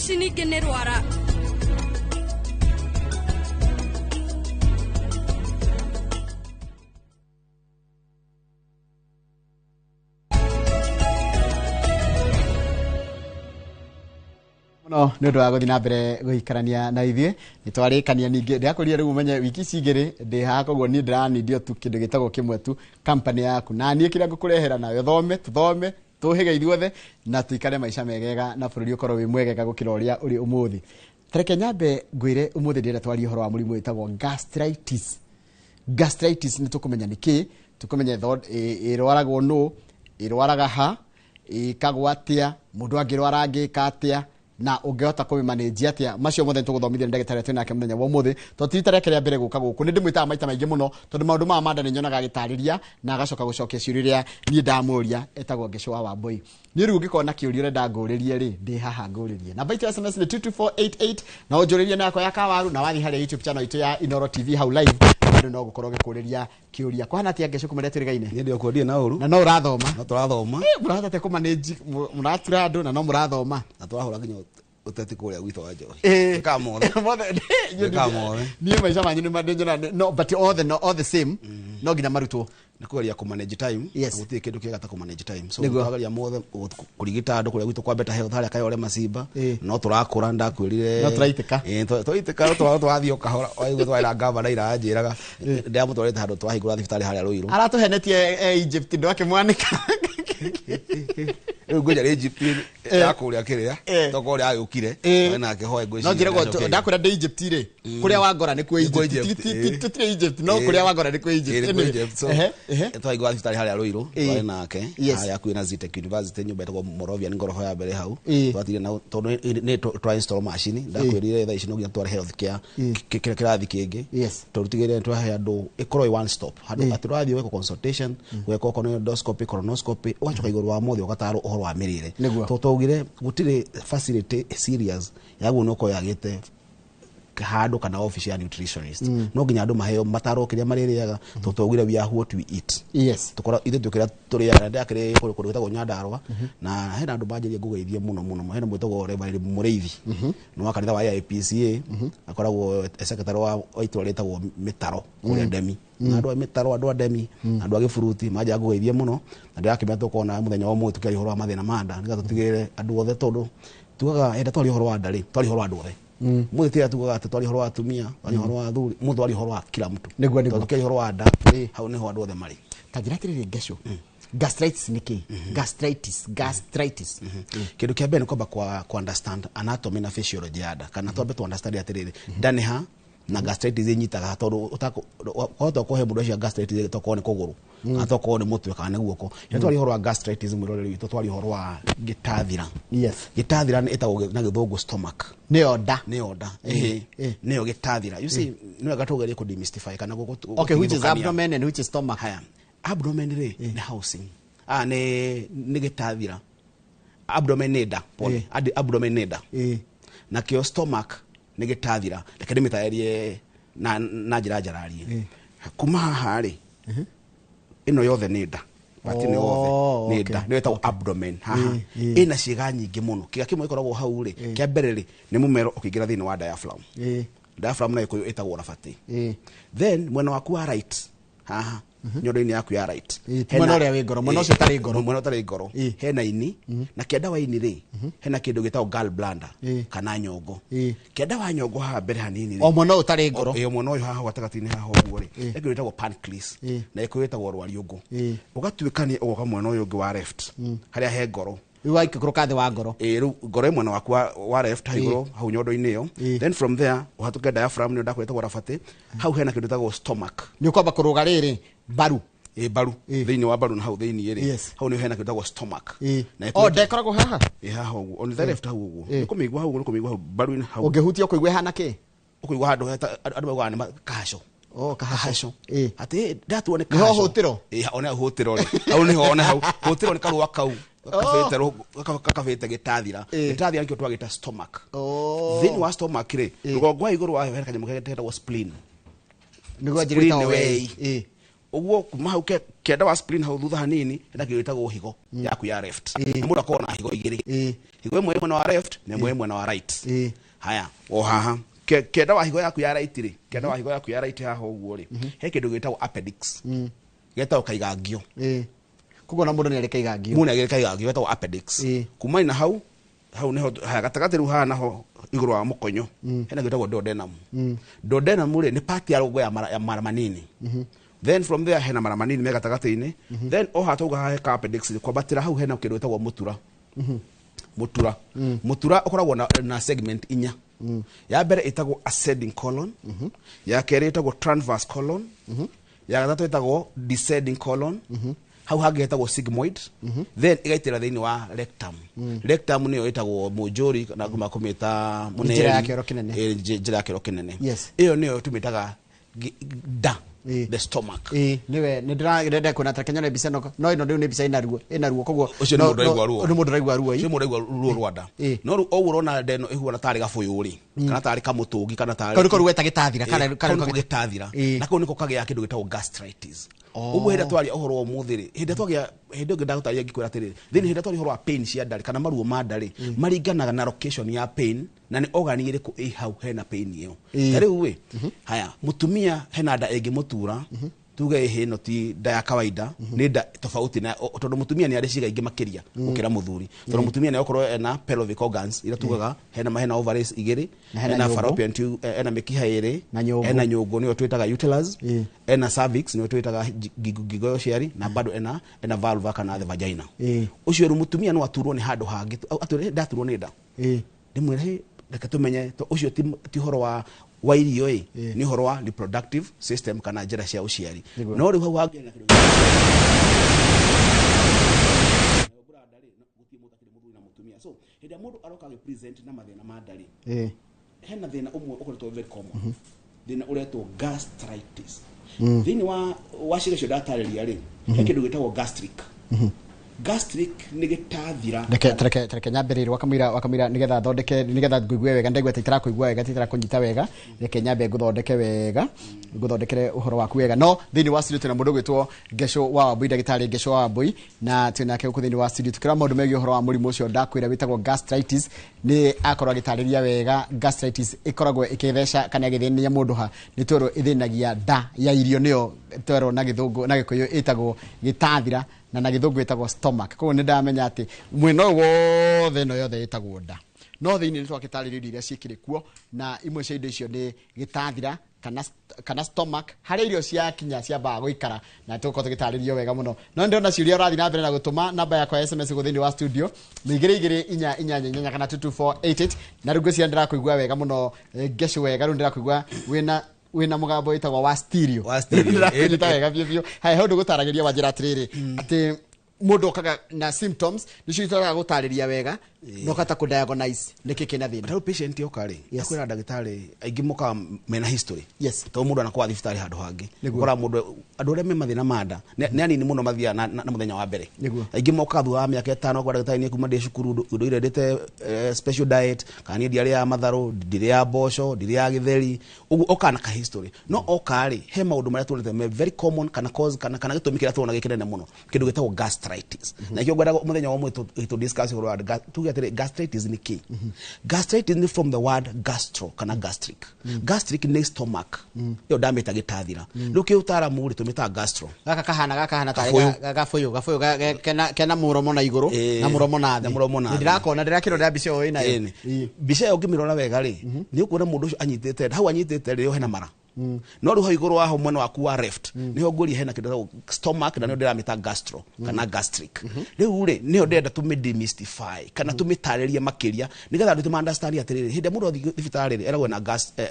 Ici ningĩ nĩ rwara. Muno nä å ndå wa gå thiä na mbere gå ikarania na ithuä nä twarä kania ningä ndärakå rä u menye wiki ici igä rä ndä haha koguo niä ndä ranindio tu kä ndå gä tagwo kä mwe tu company yaku na niä kä rä a ngå kå rehera nawe thome tå thome tå hä ge ithuothe na tå ikare maica megega na bå rå ri å korwo wä mwegega gå kä ra å rä a å rä å må thä tareke nyambe ngwä re å må thä ndärenda twarie å horo wa må rimå wä tagwo gastritis. Gastritis nä tå kå menya nä kä tå kå menya ä rwaragwo nå ä rwaraga ha ĩkagwo atĩa mũndũ angĩrwara angĩka atĩa na ũngĩhota kũmĩmanĩnjia atĩa. Macio mothe nĩtũgũthomithia nĩ ndagĩtarĩ twĩ nake mũthenya wa ũmũthĩ tondũ ti rita rĩake rĩa mbere gũka gũkũ. Nĩ ndĩmwĩtaga maita maingĩ mũno tondũ maũndũ maya ma nda nĩ nyonaga agĩtarĩria na agacoka gũcokia ciũria iria niĩ ndamũria. Etagwo Ngĩcũ wa Wambũi. Niĩ rĩu ũngĩkorwo na kĩũria ũrenda ngũrĩrie rĩ, ndĩ haha ngũrĩrie. Namba itũ ya SMS nĩ 22488 na ũnjũrĩrie na yakwa ya kawaru na wathiĩ harĩa YouTube channel itũ ya Inoro TV hau live bado no gũkorwo ũgĩkũrĩria kĩũria. Kũhana atĩa Ngĩcũ kuma rĩrĩa twĩrĩgaine? Niĩ ndĩ okuo, ndirĩ na ũru. Na no ũrathoma? No tũrathoma. Mũrahota atĩa kũmanage mũratura andũ na no mũrathoma? Na tũrahũra nginya ũteti kũrĩa gwitũ wa njohi. Ĩkaga mothe. Mothe. Ĩkaga mothe. Niĩ maica manyu nĩ mandĩnjona no, but othe no, all the same no nginya marutwo. Nĩ kũgeria kũmanage time. Yes. Na gũtirĩ kĩndũ kĩega ta kũmanage time, so tũrageria mothe kũrigita andũ kũrĩa gwitũ kwa Better Health harĩa Kayole Masimba. No tũrakũra, ndakwĩrire. No tũraitĩka. Ĩĩ, tũraitĩka, no tũrathiĩ o kahora. Waigua twarĩ gavana ira anjĩraga ndĩramũtwarĩte handũ twahingũra thibitarĩ harĩa Ruiru. Aratũhenetie Egypt ndwakĩmwanĩka. Rĩu ngwĩja rĩ Egypt ya kũrĩa kĩrĩa tokorwo ũrĩa agĩũkire nake hoe ngwĩciria no njĩragwo nĩacokeire. Ndakwĩra ndĩ Egypt rĩ, kũrĩa wangora nĩ kuo. Nĩ kuo Egypt. Egypt, Tũtirĩ Egypt no kũrĩa wangora nĩ kuo Egypt. Ĩĩ, nĩ kuo Anyway, Egypt. So, ehe, ehe. twahingũra thibitarĩ harĩa Ruiru twarĩ nake harĩa hakuhĩ na Zetech University, nyũmba ĩtagwo Moravian, ngoroba ya mbere hau. Twathiire na tondũ nĩ twa install machine, ndakwĩrire thaa ici no nginya tware health care kĩrathi kĩngĩ. Tũtigĩrĩre twahe andũ ĩkorwo ĩ one stop handũ atĩ ũrathiĩ gwĩkwo consultation, gwĩkwo okorwo nĩ endoscopy, colonoscopy, ũgacoka igũrũ wa mothe ũgatarwo ũhoro wa mĩrĩre. Tondũ twaugire gũtirĩ facility serious yaguo nĩ ũkorwo yagĩte handũ kana office ya nutritionist. No nginya andũ maheo matarwo kĩrĩa marĩrĩaga tondũ twaugire we are what we eat. Tukora ithuĩ twĩ kĩrĩa tũrĩaga. Ndakĩrĩ kũndũ gwĩtagwo Nyandarũa na hena andũ manjĩrie ngũgeithie mũno mũno. Hena mwĩtagwo Reverend Mũrĩithi nĩ wa kanitha wa AIPCA, akoragwo e secretary wa itũra rĩtagwo Mĩtaro kũrĩa Ndemi, na andũ a Mĩtaro, andũ a Ndemi, andũ a Gĩburuti manjĩra ngũgeithie mũno na ndĩrakĩmenya tũkona mũthenya wa ũmũthĩ tũkĩaria ũhoro wa mathĩna ma nda nĩgetha tũtigĩrĩre andũ othe, tondũ tugaga enda twaria ũhoro wa nda rĩ, twaria ũhoro wa andũ othe. Mũthĩ tiga tugaga atĩ twaria ũhoro wa atumia, twaria ũhoro wa athuri, mũthĩ twaria ũhoro wa kila mtu. Nĩguo. Tondũ tũkĩaria ũhoro wa nda, hau nĩho andũ othe marĩ. Ta njĩra atĩrĩrĩ Ngecũ, gastritis nĩ kĩ? Gastritis, gastritis. Kĩndũ kĩa mbere nĩ kwamba kwa understand anatomy na physiology ya nda, kana twambe tu understand atĩrĩrĩ, nda nĩ ha na gastritis ĩnyitaga ha, tondũ wahota kũhe mũndũ ũcio gastritis tokorwo nĩ kũgũrũ kana tokorwo nĩ mũtwe kana nĩ guoko. Rĩrĩa twaria ũhoro wa gastritis, mwĩroreri witũ, twaria ũhoro wa gĩtathira. Gĩtathira nĩ ĩtagwo na gĩthũngũ stomach. Nĩyo nda. Nĩyo nda. Ĩhĩ, nĩyo gĩtathira. You see, nĩ wega tũgerie kũ demystify kana Okay, which is gũtigithũkania. abdomen and which is stomach? Haya, abdomen rĩ nĩ housing, nĩ gĩtathira. Abdomen nĩ nda, pole. Abdomen nĩ nda. Nakĩo stomach nĩ gĩtathira. Reke ndĩmĩtarĩrie na njĩra njararie. Kuma haha rĩ, ĩno yothe nĩ nda. Part ĩno yothe nĩ nda, nĩyo ĩtagwo abdomen haha. Ĩna ciĩga nyingĩ mũno. Kĩga kĩmwe gĩkoragwo hau rĩ, kĩa mbere rĩ, nĩ mũmero ũkĩingĩra thĩinĩ wa diaphragm. Diaphragm na Gĩkũyũ ĩtagwo rabatĩ. Then mwena waku wa right haha, nyondo-inĩ yaku ya right. Mwena ũrĩa wĩ ngoro, mwena ũcio ũtarĩ ngoro. Mwena ũtarĩ ngoro. Hena ini na kĩanda wa ini rĩ, hena kĩndũ gĩtagwo gall bladder kana nyongo. Kĩanda wa nyongo haha mbere hanini rĩ, O mwena ũyũ ũtarĩ ngoro. Ĩĩ, mwena ũyũ haha gatagatĩ-inĩ haha ũguo rĩ, hena kĩndũ gĩtagwo pancreas na Gĩkũyũ ĩtagwo rwariũngũ. Ũgatuĩkania ũgoka mwena ũyũ ũngĩ wa left harĩa he ngoro. Rĩu waikũrũka thĩ wa ngoro. Ĩĩ, rĩu ngoro ĩ mwena waku wa left hau igũrũ hau nyondo-inĩ ĩyo. Then from there ũhatũke diaphragm, nĩyo ndakwĩra ĩtagwo rabatĩ. Hau hena kĩndũ gĩtagwo stomach. Nĩ ũkwamba kũrũga rĩrĩ mbaru. Ĩ, mbaru. Thĩinĩ wa mbaru na hau thĩinĩ rĩ, hau nĩho hena kĩndũ gĩtagwo stomach. Na O nda ĩkoragwo haha? Ĩ, haha ũguo on the left hau ũguo. Nĩ kũmĩigua hau ũguo, nĩ kũmĩigua hau mbaru-inĩ hau. Ũngĩhutia ũkũigua ĩhana kĩ? Ũkũigua handũ andũ maugaga nĩ kahaco. Oh, kahaco. Kahaco. Atĩ ndatua nĩ Nĩho kahaco. hũtĩro? Ĩ, one hau hũtĩro rĩ, hau nĩho, one hau hũtĩro nĩ karũa kau gakabĩte gakabĩte gĩtathira. Gĩtathira nĩkĩo twagĩta stomach. Thĩinĩ wa stomach rĩ, rũgongo wa igũrũ wayo hena kanyamũ getagwo spleen. Nĩguo Spleen njĩrĩtagwo nĩ wei. wei. Ũguo kuma hau kĩanda wa spleen hau thutha hanini hena kĩndũ gĩtagwo higo yaku ya left. Na mũndũ akoragwo na higo igĩrĩ. Higo ĩmwe ĩ mwena wa left na ĩmwe ĩ mwena wa right. Haya, o haha kĩanda wa higo yaku ya right rĩ, kĩanda wa higo yaku ya right haha ũguo rĩ, he kĩndũ gĩtagwo appendix, getagwo kaigangio. Koguo na mũndũ nĩ arĩ kaigangio. Mũndũ nĩ arĩ kaigangio getagwo appendix. Kumania na hau hau niho haya gatagatĩ rĩu haha naho igũrũ wa mũkonyo hena gĩtagwo duodenum. Duodenum rĩ nĩ part ya rũgongo ya mara, ya mara manini. Then from there hena mara manini me gatagatĩ-inĩ. Then o haha twauga haha he ka appendix rĩ, kwambatĩra hau hena kĩndũ gĩtagwo mũtura. Mũtura, mũtura ũkoragwo na segment inya. Ya mbere ĩtagwo ascending colon, ya kerĩ ĩtagwo transverse colon, ya gatatũ ĩtagwo descending colon, hau hangĩ hetagwo sigmoid, then ĩgaitĩra thĩinĩ wa rectum. Rectum nĩyo ĩtagwo mũnjũri kana angĩ makũmĩta mũneri. Njĩra ya kĩoro kĩnene. Njĩra ya kĩoro kĩnene. Ĩyo nĩyo tũmĩtaga nda, the stomach. Nĩwe nĩ ndĩrenda kuona ta kenyone mbica ĩno, no ĩno rĩu nĩ mbica ĩna ruo, ĩna ruo, koguo Ũcio nĩ mũndũ ũraigua ruo. Nĩ mũndũ ũraigua ruo, Ũcio nĩ mũndũ ũraigua ruo rwa nda. No rĩu o ũguo ũrona nda ĩno ĩhuana tarĩ gabũyũ rĩ, kana tarĩ kamũtũngi, kana tarĩ Kau nĩko rĩu weta gĩtathira, kana Kau nĩko gĩtathira. Na kau nĩko kagĩaga kĩndũ gĩtagwo gastritis. Ũguo hĩndĩ ĩrĩa twaria ũhoro wa ũmũthĩ rĩ, hĩndĩ ĩrĩa twagia, hĩndĩ ĩngĩ ndagũtarĩria ngĩkwĩra atĩrĩrĩ, thĩinĩ hĩndĩ ĩrĩa twaria ũhoro wa pain cia nda rĩ, kana maruo ma nda rĩ, maringanaga na location ya pain, na nĩ organ ĩrĩkũ ĩ hau hena pain ĩyo. Ta rĩu ĩ, haya, mũtumia hena nda ĩngĩmũtura, tuge ĩhĩ ĩno ti nda ya kawaida, nĩ nda tofauti na, tondũ mũtumia nĩ arĩ ciĩga ingĩ makĩria gũkĩra mũthuri. Tondũ mũtumia nĩ okorwo ena pelvic organs, iria tugaga hena ovaries igĩrĩ, Na hena hena nyũngũ. fallopian tube, ena mĩkiha ĩrĩ, Na nyũngũ. ena nyũngũ nĩyo twĩtaga uterus, ena cervix nĩyo twĩtaga ngingo ya ũciari, na bado ena vulva kana the vagina. Ũcio rĩu mũtumia no aturwo nĩ handũ hangĩ, atwĩre ndaturwo nĩ nda. Ndĩmwĩre, hey, reke tũmenye, to ũcio ti ũhoro wa irio ĩ, nĩ ũhoro wa reproductive system kana njĩra cia ũciari. No rĩu hau hangĩ hena kĩndũ So, hĩndĩ ĩrĩa mũndũ aroka agĩ-present na mathĩna ma nda rĩ, hena thĩna ũmwe ũkoretwo very common. Thĩna ũretwo gastritis. Thĩinĩ wa ciĩga icio ndatarĩria rĩ, he kĩndũ gĩtagwo gastric. Gastric nĩ gĩtathira. Reke nyambĩrĩrie wakamũira nĩgetha thondeke, nĩgetha ngũigue wega, ndaigua ta itarakũigua wega, ta itarakũnyita wega. Reke nyambe ngũthondeke wega, ngũthondekere ũhoro waku wega. No thĩinĩ wa studio twĩna mũndũ ũgwĩtwo Ngeco wa Wambui, ndagĩtarĩ Ngeco wa Wambui, na twĩna nake gũkũ thĩinĩ wa studio tũkĩrora maũndũ megiĩ ũhoro wa mũrimũ ũcio ndakwĩra wĩtagwo gastritis. Nĩ akorwo agĩtarĩria wega gastritis ĩkoragwo ĩkĩtheca kana ĩgĩthĩnia mũndũ ha, nĩ twerwo ĩthĩnagia nda ya irio, nĩyo twerwo na gĩthũngũ na gĩkũyũ ĩtagwo gĩtathira, na gĩthũngũ ĩtagwo stomach. Koguo nĩ ndamenya atĩ mwena ũyũ wothe ĩno yothe ĩtagwo nda, no thĩinĩ nĩ twakĩtarĩria indo iria ciĩkĩrĩ kuo, na imwe cia indo icio nĩ gĩtathira kana stomach, harĩa irio ciakinya ciambaga gũikara, na tũgũkorwo tũgĩtarĩrio wega mũno. No ndĩrona ciũria ũrathiĩ na mbere na gũtũma namba yakwa ya SMS gũkũ thĩinĩ wa studio nĩ igĩrĩ igĩrĩ inya inyanya inyanya kana 22488, na rĩu ngwĩciria ndĩrakũigua wega mũno, Ngeco wega, rĩu ndĩrakũigua wĩna mũgambo wĩtagwo wa stereo. Wa stereo. Ndĩrakũnyita wega biũ biũ. Haya, he ũndũ gũtaragĩria wanjĩra atĩrĩrĩ, atĩ mũndũ okaga na symptoms nĩcio itaraga gũtarĩria wega, no kata kũ diagnose nĩkĩ kĩna thĩna. Tarĩu patient yoka rĩ, akwĩra ndagĩtarĩ aingĩ mokaga mena history. Tondũ mũndũ anakorwo thibitarĩ handũ hangĩ. Ũkoraga mũndũ, andũ arĩa me mathĩna ma nda, nĩ anini mũno mathiaga na mũthenya wa mbere. Aingĩ mokaga thutha wa mĩaka ĩtano, akwĩra ndagĩtarĩ niĩ kuma ndĩ cukuru, ndũire ndĩte special diet, kana niĩ ndiarĩaga matharũ, ndirĩaga mboco, ndirĩaga gĩtheri. Ũguo okaga na ka history. No oka rĩ, he maũndũ marĩa tuonete me very common kana cause, kana gĩtũmi kĩrĩa tuonaga gĩ kĩnene mũno, kĩndũ gĩtagwo gastritis. Na nĩkĩo ngwendaga mũthenya wa ũmũthĩ tũ discuss ũhoro wa tuge atĩrĩ, gastritis nĩ kĩ? Gastritis nĩ from the word gastro kana gastric. Gastric nĩ stomach. Ĩyo ndamĩta gĩtathira. Rĩu kĩũtaaramu rĩ, tũmĩtaga gastro. Gaka kahana tarĩ Gabũyũ. gabũyũ, gabũyũ kena mũromo na igũrũ, na mũromo na thĩ. Na mũromo na Nĩ thĩ. ndĩrakona, ndĩrakĩrora mbica ĩyo ĩnayo. Mbica ĩyo ũngĩmĩrora wega rĩ, nĩ ũkuona mũndũ ũcio anyitĩte, hau anyitĩte rĩ, hena mara. No rĩu hau igũrũ waho mwena waku wa left, nĩho ngũria hena kĩndũ gĩtagwo stomach, na nĩyo ndĩramĩta gastro kana gastric. Rĩu rĩ, nĩyo ndĩrenda tũmĩ demystify kana tũmĩtarĩrie makĩria nĩgetha andũ tũma understand atĩrĩrĩ, hĩndĩ ĩrĩa mũndũ athiĩ thibitarĩ rĩ, eragwo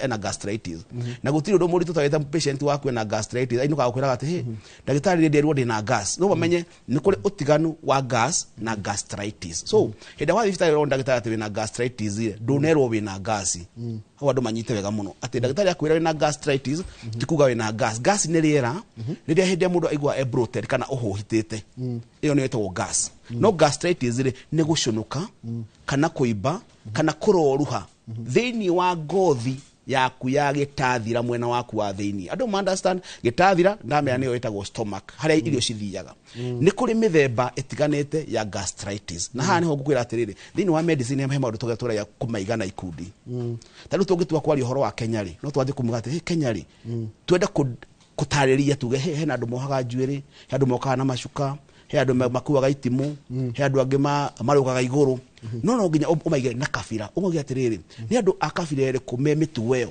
ena gastritis. Na gũtirĩ ũndũ mũritũ ta wĩta patient waku ena gastritis, ainũkaga gũkwĩraga atĩ, hey, ndagĩtarĩ rĩ, nderirwo ndĩna gas. No mamenye nĩ kũrĩ ũtiganu wa gas na gastritis. So, hĩndĩ ĩrĩa wathiĩ thibitarĩ ũrona ndagĩtarĩ atĩ wĩna gastritis rĩ, ndũnerwo wĩna gas. Hau andũ manyite wega mũno atĩ ndagĩtarĩ akwĩra wĩna gastritis, ti kuga wĩna gas. Gas nĩ rĩera rĩrĩa hĩndĩ ĩrĩa mũndũ aigua e bloated kana ũhũhitĩte, ĩyo nĩyo ĩtagwo gas. No gastritis rĩ, nĩ gũcũnũka kana kũimba kana kũroruha thĩinĩ wa ngothi Yaku ya gĩtathira mwena waku wa thĩinĩ. Andũ ma understand gĩtathira, ndamera nĩyo ĩtagwo stomach, harĩa irio cithiaga. Nĩ kũrĩ mĩthemba ĩtiganĩte ya gastritis, na haha nĩho ngũkwĩra atĩrĩrĩ, thĩinĩ wa medicine he maũndũ tũgĩa tũragia kũmaiga na ikundi. Ta rĩu tũngĩtua kwaria ũhoro wa Kenya rĩ, no twanjie kũmuga atĩ, "Hey, Kenya rĩ, twende kũtarĩria tuge, hey, hena andũ mohaga njuĩrĩ, he andũ mokaga na macuka, he andũ makuaga itimũ, he andũ angĩ marũgaga igũrũ." No nginya ũmaige na kabira, ũmauge atĩrĩrĩ, nĩ andũ a kabira ĩrĩkũ me mĩtugo ĩyo,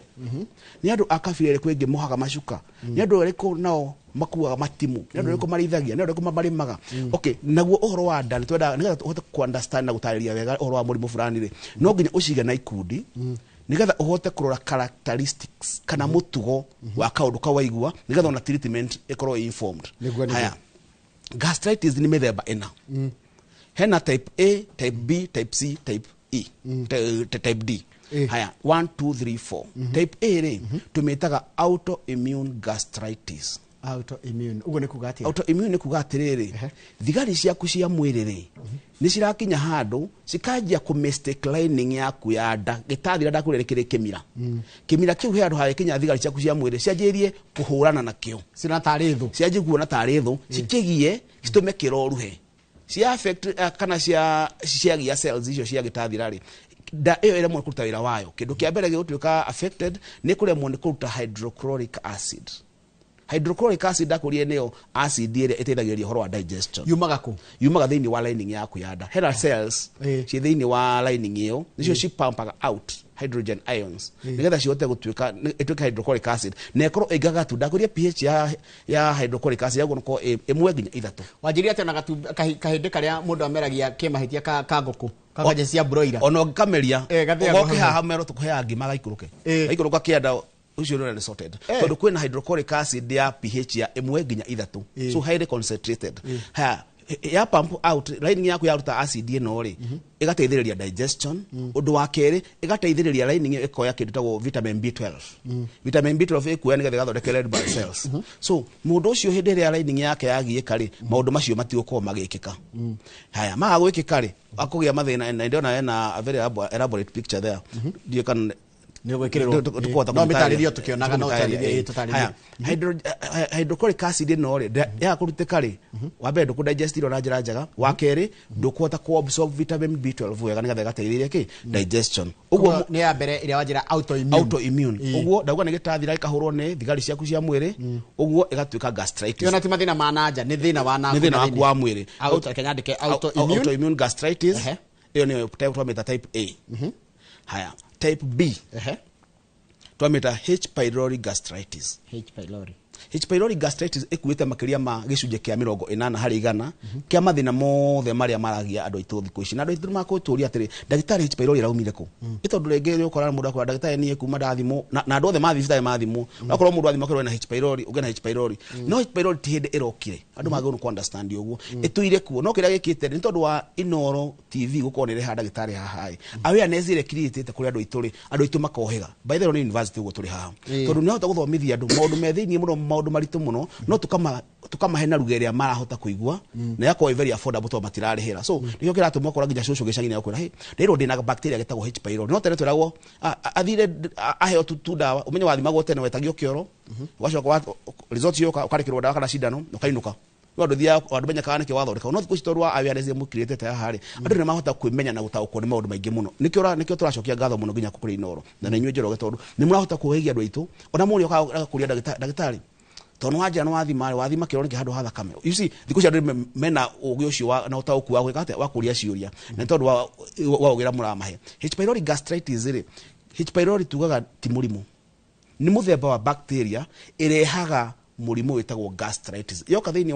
nĩ andũ a kabira ĩrĩkũ ĩngĩ mohaga macuka, nĩ andũ arĩkũ nao makuaga matimũ, nĩ andũ arĩkũ marĩithagia, nĩ andũ arĩkũ marĩmaga. Okay, naguo ũhoro wa nda nĩ twendaga nĩgetha ũhote ku understand na gũtarĩria wega ũhoro wa mũrimũ fulani rĩ, no nginya ũcige na ikundi nĩgetha ũhote kũrora characteristics kana mũtugo wa kaũndũ kau waigua, nĩgetha ona treatment ĩkorwo ĩ informed. Nĩguo. Haya, gastritis nĩ mĩthemba ĩna. Hena type A, type B, type C, type E, type D. Haya, 1, 2, 3, 4. Type A rĩ, tũmĩtaga autoimmune gastritis. Autoimmune, ũguo nĩ kuga atĩa? Autoimmune nĩ kuga atĩrĩrĩ, thigari ciaku cia mwĩrĩ rĩ, nĩ cirakinya handũ cikanjia kũ mistake lining yaku ya nda. Gĩtathira ndakwĩra nĩ kĩrĩ kĩmira. Kĩmira kĩu he handũ hagĩkinya thigari ciaku cia mwĩrĩ cianjĩrĩrie kũhũrana nakĩo. Cina tarĩ thũ. Cianjie kuona tarĩ thũ, cikĩgie citũme kĩroruhe cia affect, kana cia ciagia cells icio cia gĩtathira rĩ, nda ĩyo ĩremwo nĩ kũruta wĩra wayo. Kĩndũ kĩa mbere gĩgũtuĩka affected nĩ kũremwo nĩ kũruta hydrochloric acid. Hydrochloric acid ndakũrie nĩyo acid ĩrĩa ĩteithagĩrĩria ũhoro wa digestion. Yumaga kũ? Yumaga thĩinĩ wa lining yaku ya nda. Hena cells ciĩ thĩinĩ wa lining ĩyo, nĩcio cipampaga out hydrogen ions nĩgetha cihote gũtuĩka ĩtuĩke hydrochloric acid na ĩkorwo ĩngagatu. Ndakũria pH ya hydrochloric acid yaguo nĩkorwo 1 nginya 3. Wanjĩria atĩ ona kahĩndĩ karĩa mũndũ ameragia kĩmahĩtia ka ngũkũ kanganja cia broiler. Ona ũngĩkameria, Gathĩagwo ũgoke hamwe. Haha mero tũkũheaga ngima gaikũrũke, gaikũrũka kĩanda ũcio nĩ sorted, tondũ kwĩna hydrochloric acid ya pH ya 1 nginya 3, so highly concentrated. Haya, ya pump out, lining yaku yaruta acid ĩno rĩ, ĩgateithĩrĩria digestion. Ũndũ wa kerĩ, ĩgateithĩrĩria lining ĩyo ĩkoya kĩndũ gĩtagwo vitamin B12. Vitamin B12 ĩkuoya nĩgetha ĩgathondeke red blood cells. So mũndũ ũcio hĩndĩ ĩrĩa lining yake yagiĩka rĩ, maũndũ macio matigũkorwo magĩkĩka. Haya, maga gwĩkĩka rĩ, akũgĩa mathĩna, na ndĩrona ena a very elaborate picture there, ndiũ kana Nĩ ũgwĩkĩrĩrwo. Tũkũhota No kũmĩtarĩria. mĩtarĩrio tũkĩonaga, no Tũkũmĩtarĩria, ũtarĩrie, tũtarĩrie. Haya, hydrochloric acid ĩno rĩ, yaga kũrutĩka rĩ, wa mbere ndũkũ digest irio na njĩra njega, wa kerĩ ndũkũhota kũ absorb vitamin B12 wega nĩgetha ĩgateithĩrĩria kĩ digestion. Ũguo Ũguo nĩ ya mbere ĩrĩa wanjĩra, autoimmune. Autoimmune. Ũguo ndauga nĩ gĩtathira ĩkahũrwo nĩ thigari ciaku cia mwĩrĩ, ũguo ĩgatuĩka gastritis. Ĩyo na ti mathĩna ma nanja, nĩ thĩna wa Nĩ thĩna waku wa mwĩrĩ. Auto, reke nyandĩke autoimmune. Autoimmune gastritis. Ĩyo nĩyo type twamĩta type A. Haya, type B twamĩta H pylori gastritis. H pylori. H pylori gastritis ĩkuĩte makĩria ma gĩcunjĩ kĩa 80% kĩa mathĩna mothe marĩa maragia andũ aitũ thikũ ici. Na andũ aitũ nĩmakũtũria atĩrĩ, "Ndagĩtarĩ, H pylori ĩraumire kũ?" Ĩ tondũ rĩngĩ nĩ ũkora mũndũ akwĩra, "Ndagĩtarĩ, niĩ kuma ndathimwo," na andũ othe mathiĩ thibitarĩ mathimwo, akorwo mũndũ athimwo akerwo ena H pylori, ũngĩ ena H pylori. No H pylori ti hĩndĩ ĩrokire, andũ magĩrĩirwo nĩ kũ understand ũguo ĩtũire kuo. No kĩrĩa gĩkĩte nĩ tondũ wa Inooro TV gũkorwo nĩ ĩrehaga ndagĩtarĩ haha ĩ, awareness ĩrĩa create kũrĩ andũ aitũ rĩ, andũ aitũ makohĩga. By the way, nĩ university ũguo tũrĩ haha, tondũ nĩ ahota gũthomithia andũ maũndũ me thĩinĩ mũno, maũndũ maritũ mũno, no tukamahe na ruga ĩrĩa marahota kũigua na ĩgakorwo ĩ very affordable tondũ matirarĩhĩra. So nĩkĩo kĩratũma ũkora nginya cũcũ gĩcagi-inĩ akwĩra, "Hey, ndĩrwo ndĩna bacteria gĩtagwo H pylori." No tene twĩragwo athire aheo tu ndawa. Ũmenye wathimagwo tene, wetagio kĩoro, ũgacoka result yoka ũkarĩkĩrwo ndawa kana cindano ũkainũka. No andũ thiaga andũ menyekaga nĩkĩ wathondeka. No thikũ ici tondũ wa awareness ĩrĩa mũkirĩte haha rĩ, andũ nĩ mahota kwĩmenya na gũtaũkwo nĩ maũndũ maingĩ mũno. Nĩkĩo tũracokia ngatho mũno nginya kũrĩ Inooro na nĩ inyuĩ Njoroge, tondũ nĩ mũrahota kũhĩgia andũ aitũ. Ona mũrĩ agakũria, "Ndagĩtarĩ, tondũ nĩ wanjĩra nĩ wathima rĩ, wathima kĩoro nĩkĩ handũ ha thakame?" You see, thikũ ici andũ mena ũgĩ ũcio na ũtaũku wa gwĩka atĩa, wa kũria ciũria, na nĩ tondũ wa ũgĩ ũrĩa mũramahe. H pylori gastritis rĩ, H pylori tugaga ti mũrimũ, nĩ mũthemba wa bacteria ĩrehaga mũrimũ wĩtagwo gastritis. Yoka thĩinĩ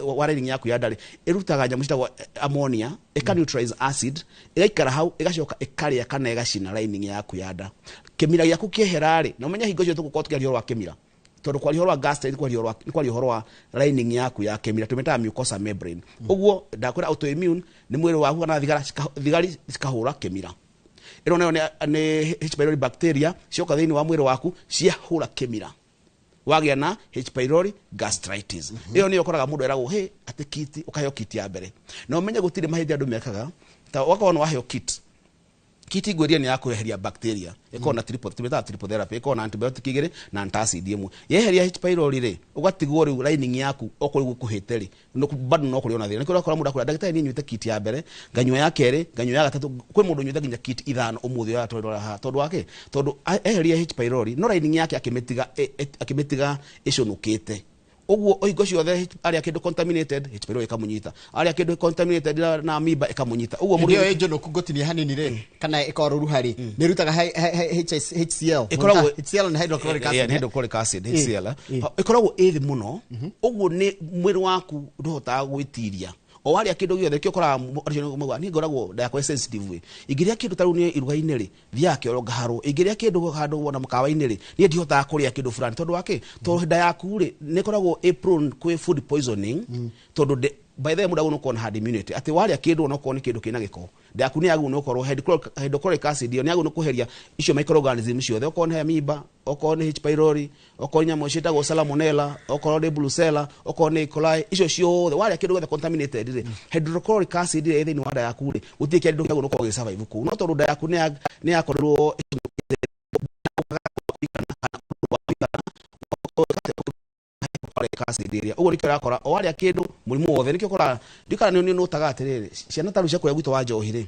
wa lining yaku ya nda rĩ, ĩrutaga nyamũ citagwo ammonia, ĩka neutralize acid, ĩgaikara hau, ĩgacoka ĩkarĩa kana ĩgacina lining yaku ya nda. Kĩmira gĩaku kĩehera rĩ, na ũmenye hingo icio tũgũkorwo tũkĩaria ũhoro wa kĩmira, tondũ kwaria ũhoro wa gastritis nĩ kwaria ũhoro wa lining yaku ya kĩmira, tũmĩtaga mucosa membrane. Ũguo ndakwĩra autoimmune nĩ mwĩrĩ waku kana thigari cikahũra kĩmira. Ĩno nayo nĩ H pylori bacteria cioka thĩinĩ wa mwĩrĩ waku ciahũra kĩmira, wagĩa na H pylori gastritis. Ĩyo nĩyo ũkoraga mũndũ eragwo he atĩ kit, ũkaheo kit ya mbere. Na ũmenye gũtirĩ mahĩtia andũ mekaga, ta ũgakorwo nĩ waheo kit. Kit ngwĩria nĩ ya kweheria bacteria, ĩkoragwo na triple, tũmĩtaga triple therapy, ĩkoragwo na antibiotic igĩrĩ na antacid ĩmwe. Yeheria H pylori rĩ, ũgatigwo rĩu lining yaku okorwo rĩu gũkũhĩte rĩ, bado no kũrĩ ona thĩna. Nĩkĩo ũrakora mũndũ akwĩra, ndagĩtarĩ, niĩ nyuĩte kit ya mbere, nganyua ya kerĩ, nganyua ya gatatũ. Kwĩ mũndũ ũnyuĩte nginya kit ithano ũmũthĩ ũyũ atwarĩrwo haha. Tondũ wa kĩ? Tondũ eheria H pylori, no lining yake akĩmĩtiga akĩmĩtiga ĩcũnũkĩte ũguo. Hingo ciothe arĩa kĩndũ contaminated, H pylori ĩkamũnyita, arĩa kĩndũ contaminated na amoeba ĩkamũnyita ũguo. Hĩndĩ ĩyo ĩnjũnũku, ngũtinia hanini rĩ, kana ĩkorwo rũruha rĩ, nĩ ĩrutaga HCl. Ĩkoragwo HCl nĩ hydrochloric acid. Nĩ hydrochloric acid, HCl. Ĩkoragwo ĩ thĩ mũno ũguo, nĩ mwĩrĩ waku ndũhotaga gwĩtiria o warĩa kĩndũ gĩothe. Kĩo ũkoraga niĩ ngoragwo nda yakwa ĩ sensitive ĩ. Ingĩrĩa kĩndũ ta rĩu nĩ iruga-inĩ rĩ, thiaga kĩoro ngaharwo. Ingĩrĩa kĩndũ handũ ona mũkawa-inĩ rĩ, niĩ ndihotaga kũrĩa kĩndũ fulani. Tondũ wa kĩ? Tondũ nda yaku rĩ, nĩ ĩkoragwo ĩ prone kwĩ food poisoning. Tondũ by the way, mũndũ agĩrĩirwo gũkorwo na herd immunity, atĩ warĩa kĩndũ, onokorwo nĩ kĩndũ kĩna gĩko, nda yaku nĩ yagĩrĩirwo nĩ gũkorwo hydrochloric acid ĩyo nĩ yagĩrĩirwo nĩ kweheria icio microorganism ciothe, okorwo nĩ amoeba, okorwo nĩ H pylori, okorwo nĩ nyamũ ciĩtagwo salmonella, okorwo nĩ brucella, okorwo nĩ E. coli, icio ciothe. Warĩa kĩndũ gĩothe contaminated rĩ, hydrochloric acid ĩrĩa ĩ thĩinĩ wa nda yaku rĩ, gũtirĩ kĩndũ kĩagĩrĩirwo gũkorwo gĩ survive kũu. No tondũ nda yaku nĩ yakorirwo hydrochloric acid ĩrĩa ũguo, nĩkĩo ũrakora o warĩa kĩndũ mũrimũ wothe. Nĩkĩo ũkoraga ndikana nĩ nũtaga atĩrĩrĩ, ciana ta rĩu cia kũrĩa gwitũ wa njohi rĩ,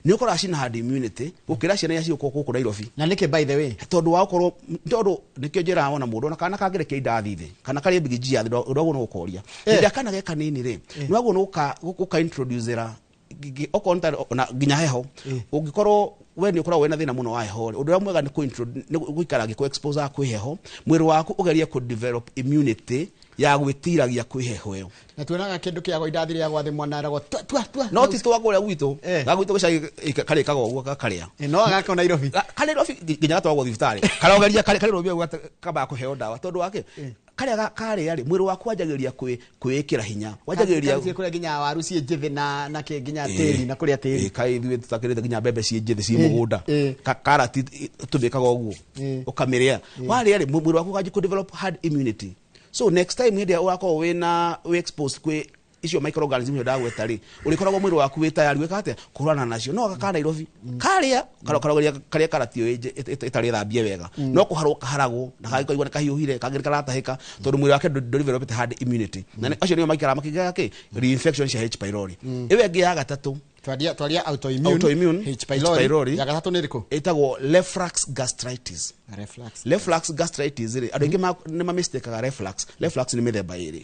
nĩ ũkoraga cina herd immunity gũkĩra ciana iria ciũkwo gũkũ Nairobi. Na nĩkĩ, by the way? Tondũ wa gũkorwo, tondũ nĩkĩo njĩraga ona mũndũ, ona kana kangĩrekia indathi thĩ kana karĩe mbigiji ya thĩ, ndwagwo nĩ gũkoria. Hĩndĩ ĩrĩa kana ge kanini rĩ, nĩ wagwo nĩ gũka introducera okorwo nĩ ta ona nginya heho. Ũngĩkorwo we nĩ ũkoragwo wĩna thĩna mũno wa heho rĩ, ũndũ ũrĩa mwega nĩ nĩ gũikara gĩkũ expose kwĩ heho, mwĩrĩ waku ũgerie kũ develop immunity ya gwĩtiragia kwĩ heho ĩyo. Na tuonaga kĩndũ kĩagwo indathi rĩa gwathĩ, mwana aragwo tua tua tua. No ti twa kũrĩa gwitũ. Ga gwitũ gĩcagi karĩkaga ũguo gakarĩa. No agako Nairobi. Karĩ Nairobi nginya gatwaragwo thibitarĩ, karogeria karĩ Nairobi ũguo kambaga kũheo ndawa. Tondũ wake karĩa karĩa rĩ, mwĩrĩ waku wanjagĩrĩria kwĩĩkĩra hinya, wanjagĩrĩria Kanjie kũrĩa nginya waru ciĩ njĩthĩ na kĩ nginya tĩri na kũrĩa tĩri. Kaĩ ithuĩ tũtakĩrĩte nginya mbembe ciĩ njĩthĩ ciĩ mũgũnda. Karati tũmĩkaga ũguo, ũkamĩrĩa. Warĩa rĩ, mwĩrĩ waku ũkanjia kũ develop herd immunity. So next time hĩndĩ ĩrĩa ũgakorwo wĩna wĩ exposed kwĩ icio microorganism icio ndagweta rĩ, ũrĩkoragwo mwĩrĩ waku wĩ tayari gwĩka atĩa? Kũhũrana nacio. No gaka Nairobi karĩa karogeria karĩa karati ĩyo ĩtarĩ thambie wega, no kũharwo kaharagwo na kangĩkaigua nĩ kahiũhire, kangĩ nĩ karatahĩka, tondũ mwĩrĩ wake ndũ developed herd immunity. Na acio nĩo maikaraga makĩgĩaga kĩ reinfection cia H pylori. Ĩyo ĩngĩ ya gatatũ. Twaria autoimmune, Autoimmune, H pylori. H pylori. Ya gatatũ nĩ ĩrĩkũ? Ĩtagwo reflux gastritis. Reflux. Reflux gastritis rĩ, andũ aingĩ nĩ mamistakaga reflux. Reflux nĩ mĩthemba ĩrĩ.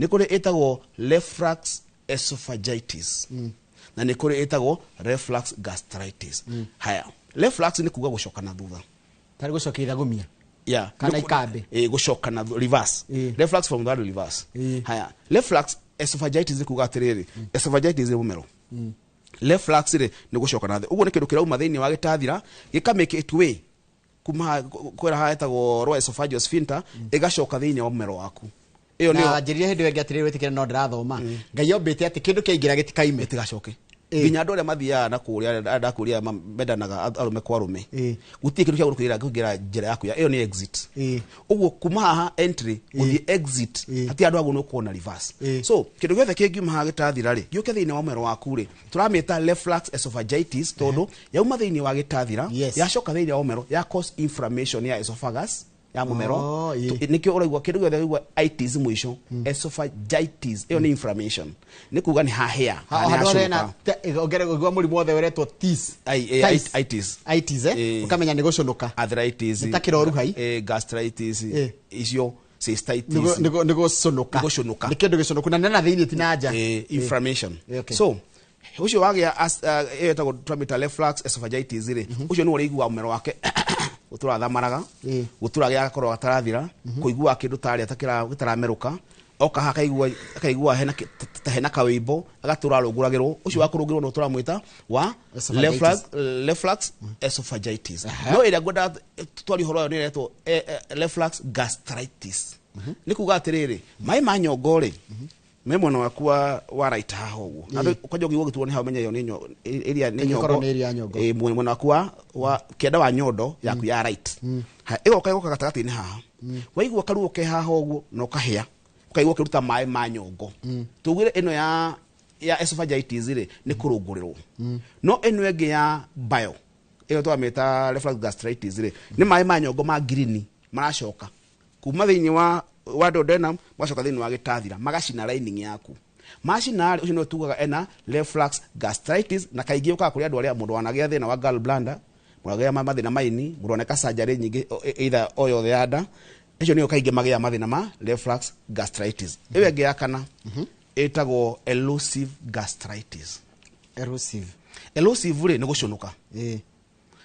Nĩ kũrĩ ĩtagwo reflux esophagitis na nĩ kũrĩ ĩtagwo reflux gastritis. Haya, reflux nĩ kuga gũcoka na thutha. Tarĩ gũcokia ithagumia. Yeah. Kana ikambĩ. Gũcoka na reverse. Reflux from that reverse. Haya, reflux esophagitis nĩ kuga atĩrĩrĩ, esophagitis nĩ mũmero. Reflux rĩ, nĩ gũcoka na thĩ ũguo, nĩ kĩndũ kĩrauma thĩinĩ wa gĩtathira gĩka make it way kuma kwĩra haha ĩtagwo lower esophageal sphincter, ĩgacoka thĩinĩ wa mũmero waku. Ĩyo na nĩyo. Njĩrire hĩndĩ ĩyo ĩngĩ atĩrĩrĩ, wĩtĩkĩre no ndĩrathoma, Ngai ombĩte atĩ kĩndũ kĩaingĩra gĩtikaime. Gĩtigacoke. Nginya andũ arĩa mathiaga na kũrĩa, arĩa ndakũria mendanaga arũme kwa arũme, gũtirĩ kĩndũ kĩa kũingĩra kũingĩra njĩra yaku ya ĩyo nĩ exit. Ũguo kuma haha entry gũthiĩ exit, hatirĩ andũ agũ nĩ na reverse. So kĩndũ gĩothe kĩngiuma haha gĩtathira rĩ, gĩũke thĩinĩ wa mwĩrĩ waku rĩ, tũramĩta reflux esophagitis, tondũ yauma thĩinĩ wa gĩtathira, yacoka thĩinĩ wa mũmero, ya cause inflammation ya esophagus, ya mũmero. Oh. Nĩkĩo ũraigua kĩndũ gĩothe ũraigua itis mũico, esophagitis, ĩyo nĩ inflammation, nĩ kuga nĩ hahĩa kana nĩ handũ harĩa hacũnũka. Hena ongere mũrimũ wothe ũretwo tis. Tis. Itis. Itis, eh? Ũkamenya nĩ gũcũnũka. Arthritis. Nĩ ta kĩroruhai. Gastritis. Icio cystitis. Nĩ gũcũnũka. Nĩ gũcũnũka. Nĩ kĩndũ gĩcũnũku na nĩ na thĩinĩ, ti na nja. Inflammation. Okay. So ũcio wagĩa ĩyo ĩtagwo tũramĩta reflux esophagitis rĩ, ũcio nĩ ũrĩiguaga mũmero wake gũtũra thamaraga, gũtũra gĩagakorwo gatarathira, kũiguaga kĩndũ tarĩa ta gĩtaramerũka, oka haha akaigua hena ta hena kawĩimbo, agatũra arũngũragĩrwo. Ũcio wa kũrũngĩrwo no tũramwĩta wa Esophagitis. Reflux esophagitis. No ĩrĩa ngwenda twarie ũhoro wayo nĩ ĩretwo reflux gastritis. Nĩ kuga atĩrĩrĩ, maĩ ma nyongo rĩ, me mwena waku wa right haha ũguo. Andũ kwanja ũngĩigua gĩtuo nĩ hau, menye ĩyo nĩ ĩrĩa nĩ Ĩngĩkorwo nyongo. nĩ ĩrĩa ya nyongo. Mwena waku wa kĩanda wa nyondo yaku ya right. Ha, ĩgoka gatagatĩ-inĩ haha, waigua karuo ke haha ũguo na ũkahĩa, ũkaigua ũkĩruta maĩ ma nyongo. Tugire ĩno ya esophagitis rĩ, nĩ kũrũngũrĩrwo, no ĩno ĩngĩ ya bio Ĩyo twamĩta reflux gastritis rĩ, nĩ maĩ ma nyongo ma green maracoka kuma thĩinĩ wa duodenum, magacoka thĩinĩ wa gĩtathira, magacina lining yaku. Macina rĩ, ũcio nĩwe tugaga ena reflux gastritis. Na kaingĩ ũkaga kũrĩ andũ arĩa mũndũ wanagĩa thĩna wa gallbladder, mũndũ agĩa mathĩna ma ini, mũndũ aneka surgery nyingĩ, either o yothe ya nda. Icio nĩo kaingĩ magĩaga mathĩna ma reflux gastritis. Ĩyo ĩngĩ ya kana ĩtagwo erosive gastritis. Erosive. Erosive rĩ, nĩ gũcũnũka.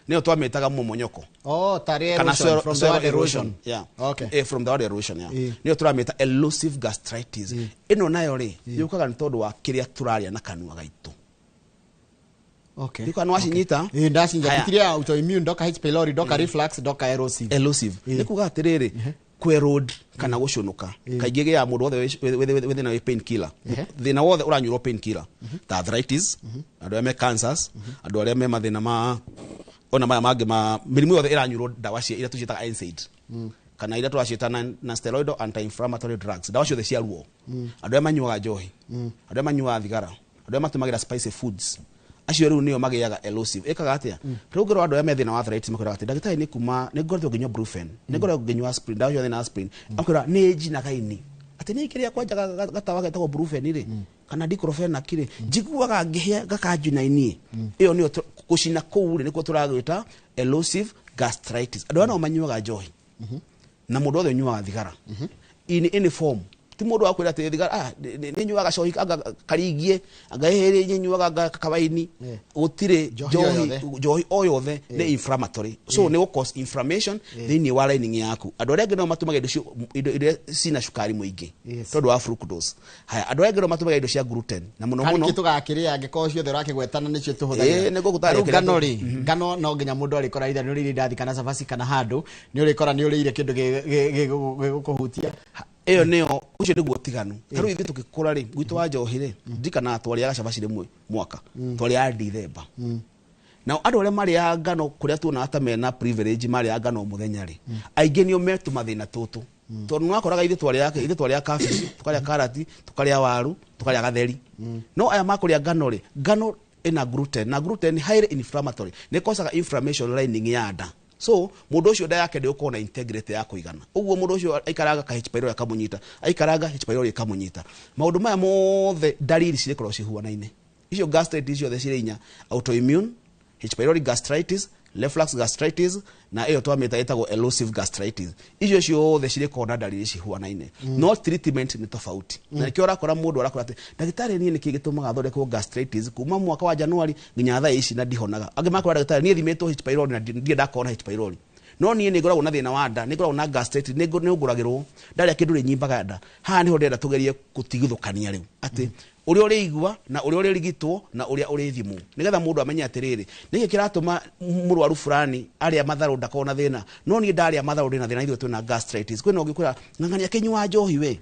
Nĩyo twamĩtaga momonyoko. Oh, tarĩ kana erosion, from the soil word erosion. Yeah. Okay. From the word erosion, yeah. Nĩyo tũramĩta erosive gastritis. Ĩno nayo rĩ, yũkaga nĩ tondũ wa kĩrĩa tũrarĩa na kanua gaitũ. Okay. Ndiko nĩ wacinyita? Ĩĩ, ndacinyita. Haya. Titiria autoimmune, ndoka H pylori, ndoka reflux, ndoka erosive. Erosive nĩ kuga atĩrĩrĩ, kwerode kana gũcũnũka kaingĩ gĩaga mũndũ wothe wĩ thĩna wĩ pain killer, thĩna wothe ũranyuĩrwo pain killer, ta arthritis, andũ arĩa me cancers, andũ arĩa me mathĩna ma ona maya mangĩ ma mĩrimũ yothe ĩranyuĩrwo ndawa cia iria tũciĩtaga NSAID, kana iria tũraciĩta non steroidal anti-inflammatory drugs, ndawa ciothe cia ruo, andũ arĩa manyuaga njohi, andũ arĩa manyuaga thigara, andũ arĩa matũmagĩra spicy foods, acio rĩu nĩo magĩaga erosive. Ĩkaga atĩa? Rĩu ũngĩrora andũ arĩa me thĩna wa arthritis, makwĩraga atĩ, "Ndagĩtarĩ, nĩ kuma nĩ ngoretwo ngĩnyua Brufen, nĩ ngoretwo ngĩnyua aspirin, ndawa ciothe na aspirin." Akwĩra nĩ njinaga ini, atĩ nĩ kĩrĩa kwanja gatawa getagwo Brufen rĩ, kana diclofenac rĩ, njiguaga ngĩhĩa gakanjina ini. Ĩyo nĩyo gũcina kũu rĩ, nĩkuo tũragwĩta erosive gastritis. Andũ arĩa nao manyuaga njohi na mũndũ wothe ũnyuaga thigara in any form, ti mũndũ wa kwĩra atĩ thigara, nĩ nyuaga cohi anga karingie, anga ĩhĩrĩ nĩ nyuaga anga kawaini. Gũtirĩ. Njohi o njohi yothe. Njohi o yothe nĩ inflammatory, so nĩ gũ cause inflammation thĩinĩ wa lining yaku. Andũ arĩa angĩ no matũmaga indo iria cina cukari mũingĩ tondũ wa fructose. Haya, andũ arĩa angĩ no matũmaga indo cia gluten na mũno Harĩ mũno. kĩ tũgakĩrĩa angĩkorwo ciothe ũrakĩgwetana nĩcio tũhũthagĩra? Ĩĩ, nĩguo gũtarĩ Rĩu kĩrĩa ngano rĩ, ngano no nginya mũndũ arĩkora either nĩ ũrĩire indathi kana cabaci kana handũ nĩ ũrĩkora nĩ ũrĩire kĩndũ gĩgũkũhutia. Ĩyo nĩyo, ũcio nĩguo ũtiganu. Ta rĩu ithuĩ tũgĩkũra rĩ, gwitũ wa njohi rĩ, ndirikanaga twarĩaga cabaci rĩmwe mwaka, twarĩaga Ndithemba. Nao andũ arĩa marĩaga ngano kũrĩa tuonaga ta mena privilege, marĩaga ngano o mũthenya rĩ, aingĩ nĩo me tũmathĩna tũtũ, tondũ nĩwakoraga ithuĩ twarĩaga kabici, tũkarĩa karati, tũkarĩa waru, tũkarĩa gatheri, no aya makũrĩa ngano rĩ, ngano ĩna gluten, na gluten highly inflammatory, nĩ kosaga inflammation lining ya nda. So mũndũ ũcio nda yake ndĩgũkorwo na integrity ya kũigana. Ũguo mũndũ ũcio aikaraga ka H pylori akamũnyita, aikaraga H pylori ĩkamũnyita. Maũndũ maya mothe ndariri cirĩkorwo cihuanaine. Icio gastritis ciothe cirĩ inya, autoimmune, H pylori gastritis, reflux gastritis, na ĩyo twamĩta ĩtagwo erosive gastritis, icio ciothe cirĩkorwo na ndariri cihuanaine, no treatment nĩ tofauti. Na nĩkĩo ũrakora mũndũ arakora atĩ, "Ndagĩtarĩ, niĩ nĩkĩ gĩtũmaga thondekwo gastritis kuma mwaka wa Januari nginya thaa ici na ndihonaga?" Angĩ makora, "Ndagĩtarĩ, niĩ thimĩtwo H pylori na ndirĩ ndakorwo na H pylori, no niĩ nĩ ngoragwo na thĩna wa nda, nĩ ngoragwo na gastritis, nĩ ngũragĩrwo ndarĩa kĩndũ rĩ nyimbaga nda." Haha nĩho ndĩrenda tũgerie gũtigithũkania rĩu atĩ ũrĩa ũrĩigua na ũrĩa ũrĩrigitwo na ũrĩa ũrĩthimwo, nĩgetha mũndũ amenye atĩrĩrĩ, nĩkĩ kĩratũma mũrwaru fulani arĩa matharũ ndakorwo na thĩna, no niĩ ndarĩa matharũ ndĩna thĩna. Ithuĩ twĩna gastritis. Kwĩna ũngĩ kwĩra ng'ang'ania akĩnyua njohi we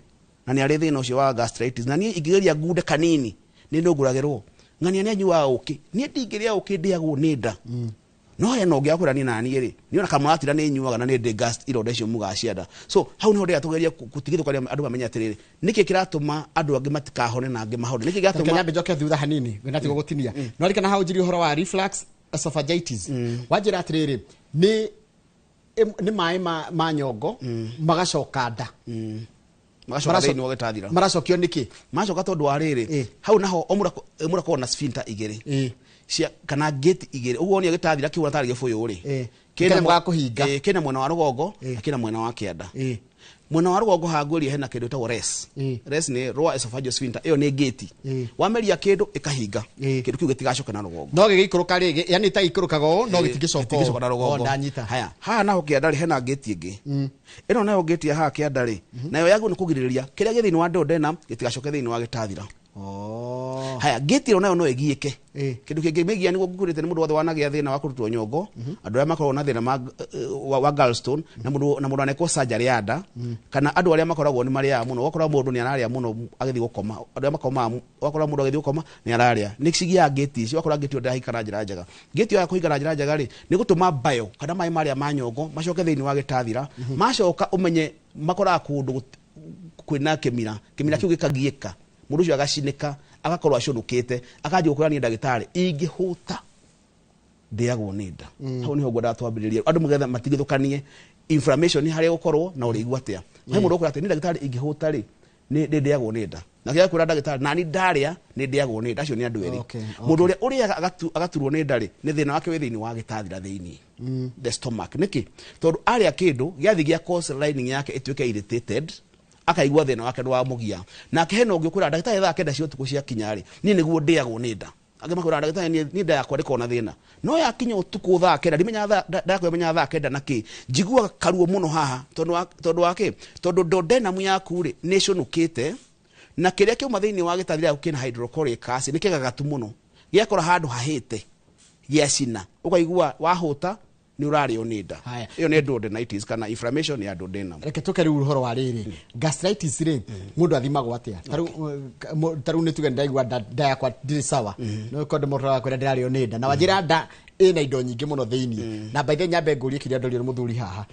na nĩ arĩ thĩna ũcio wa gastritis, na niĩ ingĩgeria ngunde kanini nĩ ndũngũragĩrwo. Ng'ania nĩ anyuaga ũkĩ, niĩ ndingĩrĩa ũkĩ, ndĩagwo nĩ nda. No hena ũngĩ akwĩra, niĩ naniĩ rĩ, niĩ ona kamũratira nĩ nyuaga na nĩ ndĩ gas, ironda icio mugaga cia nda. So hau niho ndĩrenda tũgerie gũtigithũkania andũ mamenye atĩrĩrĩ, nĩkĩ kĩratũma andũ angĩ matikahone na angĩ mahone, nĩkĩ Reke gĩatũma. Nyambe njoke thutha hanini ngwenda gũtinia no rikana hau njiri ũhoro wa reflux esophagitis. Wanjĩra atĩrĩrĩ, nĩ maĩ ma nyongo magacoka nda. Magacoka thĩinĩ wa gĩtathira. Maracokio nĩkĩ? Macoka tondũ wa rĩrĩ, hau naho o mũndũ mũndũ akoragwo na sphincter igĩrĩ cia kana gate igĩrĩ. Ũguo nĩo gĩtathira kĩu tarĩ gĩbũyũ rĩ, Kanyamũ ga kũhinga. Kĩna mwena wa rũgongo na kĩna mwena wa kĩanda. Mwena wa rũgongo hangwĩria hena kĩndũ gĩtagwo RES. RES nĩ lower esophageal sphincter. Ĩyo nĩ gate, wameria kĩndũ ĩkahinga, kĩndũ kĩu gĩtigacoka na rũgongo. No gĩgĩikũrũka rĩ, yani ta ikũrũkaga ũũ no gĩtingĩcoka. Gĩtingĩcoka na ũũ. rũgongo. O, ndanyita. Haya, haha naho kĩanda rĩ, hena gate ĩngĩ. Ĩno nayo gate ya haha kĩanda rĩ, nayo yagwo nĩ kũgirĩrĩria kĩrĩa gĩ thĩinĩ wa duodenum gĩtigacoke thĩinĩ wa gĩtathira. Oh. Haya, gate ĩyo nayo no ĩgiĩke. Kĩndũ kĩngĩ mĩgia nĩguo ngũkwĩrĩte nĩ mũndũ wothe wanagĩa thĩna wa kũrutwo nyongo, andũ arĩa makoragwo na thĩna wa gallstone, na mũndũ anekwo surgery ya nda, kana andũ arĩa makoragwo nĩ marĩaga mũno. Ũgakora mũndũ nĩ ararĩa mũno agĩthiĩ gũkoma, andũ arĩa makomaga, ũgakora mũndũ agĩthiĩ gũkoma nĩ ararĩa, nĩ cigiaga gate icio. Ũgakora gate ĩyo ndĩrahingĩka na njĩra njega. Gate ĩyo ya kũhinga na njĩra njega rĩ, nĩ gũtũma bayo kana maĩ marĩa ma nyongo macoke thĩinĩ wa gĩtathira. Macoka ũmenye makoraga kũndũ kwĩna kĩmira, kĩmira kĩu gĩkagiĩka, mũndũ ũcio agacinĩka, agakorwo acũnũkĩte, akanjia gũkwĩra, "Niĩ ndagĩtarĩ, ingĩhũta Ndĩagwo nĩ nda. Hau niho ngwendaga twambĩrĩrie andũ mũgetha matigithũkanie inflammation harĩa gũkorwo na ũrĩigua atĩa. He mũndũ ũkwĩra atĩ, "Nĩ ndagĩtarĩ, ingĩhũta rĩ, nĩ ndĩagwo nĩ nda," na kĩrĩa kwĩra ndagĩtarĩ, "Nani ndarĩa nĩ ndĩagwo nĩ nda." Acio nĩ andũ erĩ. Mũndũ ũrĩa ũrĩaga agaturwo nĩ nda rĩ, nĩ thĩna wake wĩ thĩinĩ wa gĩtathira thĩinĩ, the stomach. Nĩkĩ? Tondũ arĩa kĩndũ gĩathi gĩa cause lining yake ĩtuĩke irritated, akaigua thĩna wake ndwamũgia. Nake hena ũngĩ ũkwĩra ndagĩtarĩ, 9:00 cia ũtukũ ciakinya rĩ, niĩ nĩguo ndĩagwo nĩ nda. Angĩ makwĩra, "Ndagĩtarĩ, niĩ nda yakwa ndĩkoragwo na thĩna, no yakinya ũtukũ 9:00, ndimenyaga nda yakwa ĩmenyaga 9:00 na kĩ, njiguaga karuo mũno haha." Tondũ wa kĩ? Tondũ duodenum yaku rĩ, nĩ ĩcũnũkĩte, na kĩrĩa kĩauma thĩinĩ wa gĩtathi gĩaku kĩna hydrochloric acid, nĩ kĩgagatu mũno, gĩakora handũ hahĩte gĩacina, ũkaigua wahũta nĩ ũrarĩo nĩ nda. Haya. Ĩyo nĩ duodenitis kana inflammation ya duodenum. Reke tũke rĩu ũhoro wa rĩrĩ, gastritis rĩ, mũndũ athimagwo atĩa? Tarĩu nĩ tuge ndaigua nda yakwa ndirĩ sawa, no kondo mũndũ akwĩra ndĩrarĩo nĩ nda, na wanjĩra nda ĩna indo nyingĩ mũno thĩinĩ. Na by the way, nyambe ngũrie kĩrĩa ndorio nĩ mũthuri haha,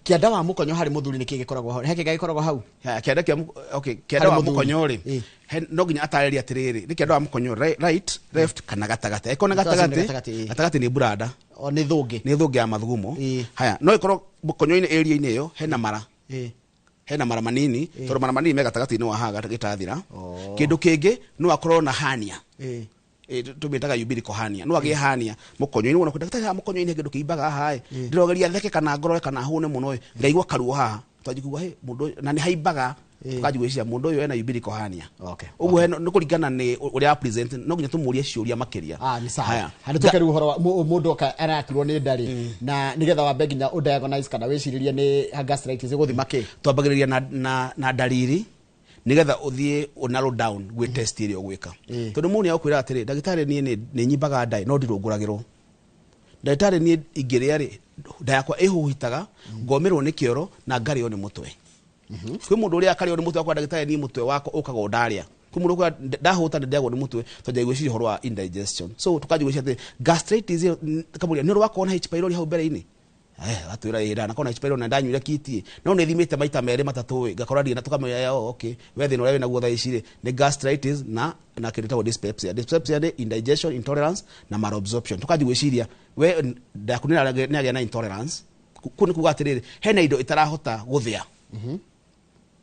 kĩanda wa mũkonyo harĩ mũthuri nĩ kĩ gĩkoragwo hau? He kĩga gĩkoragwo hau? Ha, kĩanda kĩa okay, kĩanda Harĩ wa mũthuri. mũkonyo rĩ, no nginya atarĩrie atĩrĩrĩ, nĩ kĩanda wa mũkonyo right, left kana gatagatĩ. Angĩkorwo nĩ Gatagatĩ nĩ gatagatĩ, gatagatĩ, ĩ. Gatagatĩ nĩ buranda. O nĩ thũngĩ. Nĩ thũngĩ ya mathugumo. Haya, no ĩkorwo mũkonyo-inĩ area-inĩ ĩyo hena mara, hena mara manini, tondũ mara manini me gatagatĩ-inĩ wa haha gĩtathira. Kĩndũ kĩngĩ, no akorwo na hernia. Tũmĩtaga umbilical hernia. No agĩe hernia mũkonyo-inĩ. Wona ndagĩtarĩ, haha mũkonyo-inĩ kĩndũ kĩimbaga haha ĩ, ndĩrogeria theke kana ngorore kana hũne mũno ĩ, ngaigua karuo haha. Twanji kuga, "Hĩ, mũndũ ũyũ," na nĩ haimbaga. Tũkanji gwĩciria mũndũ ũyũ ena umbilical hernia. Ũguo nĩ kũringana nĩ ũrĩa present, no nginya tũmũrie ciũria makĩria. Ah, nĩ sawa. Haya. Handũ tũke rĩu ũhoro wa mũndũ oka araturwo nĩ nda rĩ, na nĩgetha wambe nginya ũdiagnose kana wĩcirĩrie nĩ gastritis, ũgũthima kĩ? Twambagĩrĩria na ndariri, nigetha uthie u narrow down gwĩ test ĩrĩa ũgwĩka. Tondũ mũndũ nĩagũkwĩra atĩrĩ, "Ndagĩtarĩ, niĩ nĩ nyimbaga nda no ndirũngũragĩrwo. Ndagĩtarĩ, niĩ ingĩrĩa rĩ, nda yakwa ĩhuhitaga, ngomĩrwo nĩ kĩoro na ngarĩo nĩ mũtwe." Kwĩ mũndũ ũrĩa akarĩo nĩ mũtwe, akwa, "Ndagĩtarĩ, niĩ mũtwe wakwa ũkaga o ndarĩa." Kwĩ mũndũ ũkwĩra, "Ndahũta nĩ ndĩagwo nĩ mũtwe." Twanjia gwĩciria ũhoro wa indigestion, so tũkanjia gwĩciria atĩ gastritis ĩyo, kamũria nĩ ũrĩ wakorwo na H pylori hau mbere-inĩ? Atwĩra, "Ĩ, ndanakorwo na H pylori na ndanyuire kiti, no nĩ thimĩte maita merĩ matatũ ĩ, ngakora ndirĩ na." Tũkamenya, "Oh, okay, we thĩna ũrĩa wĩnaguo thaa ici rĩ, nĩ gastritis na kĩndũ gĩtagwo dyspepsia." Dyspepsia nĩ indigestion, intolerance na malabsorption. Tũkanjia gwĩciria we nda yaku nĩ yagĩa na intolerance. Kũu nĩ kuga atĩrĩrĩ, hena indo itarahota gũthĩa.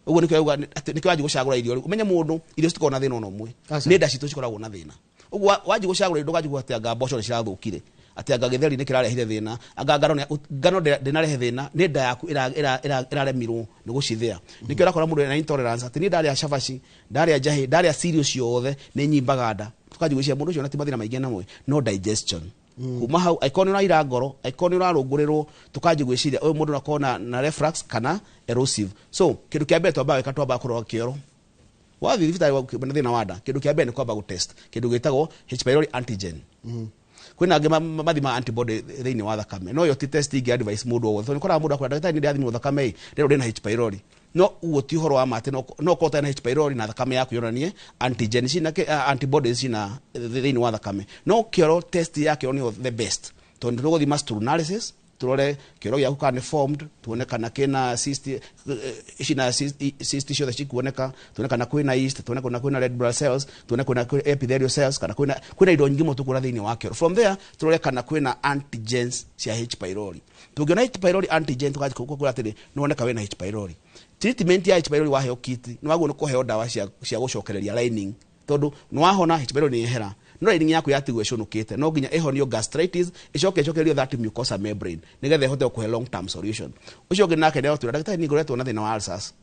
Ũguo nĩkĩo auga atĩ nĩkĩo wanji gũcagũra irio rĩu, ũmenye mũndũ irio citikoragwo na thĩna ona ũmwe. Aca. Nĩ nda citũ cikoragwo na thĩna. Ũguo wanji gũcagũra indo, ũkanji atĩ anga mboco nĩ cirathũkire, atĩ anga gĩtheri nĩ kĩrarehire thĩna, anga ngano ngano ndĩnarehe thĩna, nĩ nda yaku ĩraremirwo nĩ gũcithĩa. Nĩkĩo ũrakora mũndũ ena intolerance, atĩ niĩ ndarĩa cabaci, ndarĩa njahĩ, ndarĩa cereal ciothe nĩ nyimbaga nda. Tũkanji gwĩciria mũndũ ũcio na ti mathĩna maingĩ namwe, no digestion. Kuma hau, angĩkorwo nĩ ũraira ngoro, angĩkorwo nĩ ũrarũngũrĩrwo, tũkanji gwĩciria ũyũ mũndũ nakorwo na reflux kana erosive. So kĩndũ kĩa mbere twambaga gwĩka, twambaga kũrora kĩoro. Wathiĩ thibitarĩ na thĩna wa nda, kĩndũ kĩa mbere nĩ kwamba gũtest kĩndũ gĩtagwo H pylori antigen. Kwĩna angĩ mathimaga antibody thĩinĩ wa thakame, no ĩyo ti test ingĩ advice mũndũ o wothe, tondũ nĩũkoraga mũndũ akwĩra, "Ndagĩtarĩ, nĩ ndĩrathimwo thakame ĩ, rĩrĩ ndĩna H pylori." No ũguo ti ũhoro wa ma, atĩ no ũkorwo ũtarĩ na H pylori na thakame yaku yonanie antigen cina antibodies cina thĩinĩ wa thakame. No kĩoro, test ya kĩoro nĩyo the best, tondũ tũgũthima stool analysis, turore kĩoro gĩaku kana nĩ formed, tuone kana kĩna cyst, cina cyst ciothe cikuoneka, tuone kana kwĩna yeast, tuone kana kwĩna red blood cells, tuone kwĩna epithelial cells, kana kwĩna indo nyingĩ mũno tũkuona thĩinĩ wa kĩoro. From there turore kana kwĩna antigens cia H pylori. Tũngĩona H pylori antigen, tũgakwĩra atĩrĩ, nĩwoneka wĩna H pylori. Treatment ya H pylori, waheo kit, nĩ wagĩrĩirwo nĩ kũheo ndawa cia gũcokereria lining, tondũ nĩ wahona H pylori nĩ yehera, no lining yaku yatigwo ĩcũnũkĩte. No nginya ĩhonio gastritis, ĩcoke ĩcokererio that mucosa membrane, nĩgetha ĩhote gũkũhe long term solution. Ũcio ũngĩ nake nĩatwĩra, "Ndagĩtarĩ, niĩ ngoretwo na thĩna wa ulcers,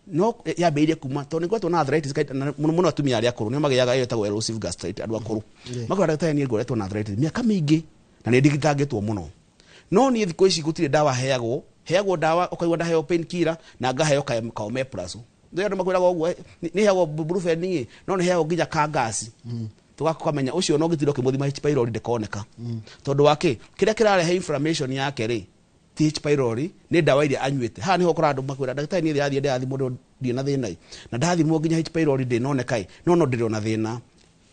no yambĩrĩirie kuma tondũ nĩ ngoretwo na arthritis." Na mũno mũno atumia arĩa akũrũ nĩo magĩaga ĩyo ĩtagwo erosive gastritis. Andũ akũrũ makwĩra, "Ndagĩtarĩ, niĩ ngoretwo na arthritis mĩaka mĩingĩ na nĩ ndigitangĩtwo mũno, no niĩ thikũ ici gũtirĩ ndawa heagwo. Heagwo ndawa ũkaigua ndaheo pain killer na ngaheo ka omeprazole." Nĩ andũ makwĩraga ũguo, "Nĩ heagwo brufen ĩ, no nĩ heagwo nginya ka ngasi." Tũgakamenya ũcio no gĩtirĩ ũkĩmũthima H pylori ndĩkoneka, tondũ wa kĩ? Kĩrĩa kĩrarehe inflammation yake rĩ, ti H pylori, nĩ ndawa iria anyuĩte. Haha nĩho ũkoraga andũ makwĩra, "Ndagĩtarĩ, niĩ ndĩrathiĩ ndĩrathimwo ndirĩ na thĩna ĩ, na ndathimwo nginya H pylori ndĩnoneka ĩ, no ndĩrĩ ona thĩna."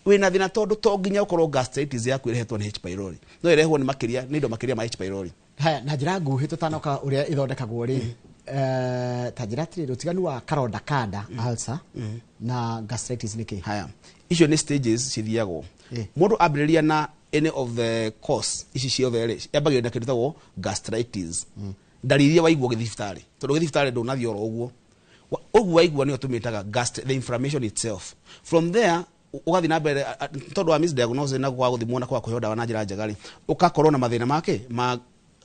Wĩna thĩna tondũ to nginya ũkorwo gastritis yaku ĩrehetwo nĩ H pylori, no ĩrehwo nĩ makĩria, nĩ indo makĩria ma H pylori. Haya, na njĩra nguhĩ tũtanoka ũrĩa ĩthondekagwo rĩ, ta njĩra atĩrĩrĩ, ũtiganu wa karonda kanda, ulcer, na gastritis nĩ kĩ? Haya, icio nĩ stages cithiagwo. Eh. Mũndũ ambĩrĩria na Any of the cause ici ciothe rĩ, yambagĩrĩria na kĩndũ gĩtagwo gastritis. Ndariri iria waigua ũgĩthiĩ thibitarĩ, tondũ ũgĩthiĩ thibitarĩ ndũnathiĩ oro ũguo. Ũguo waigua nĩyo tũmĩtaga the inflammation itself. From there ũgathiĩ na mbere, tondũ wa misdiagnosis na kwaga gũthimwo na kwaga kũheo ndawa na njĩra njega rĩ, ũgakorwo na mathĩna make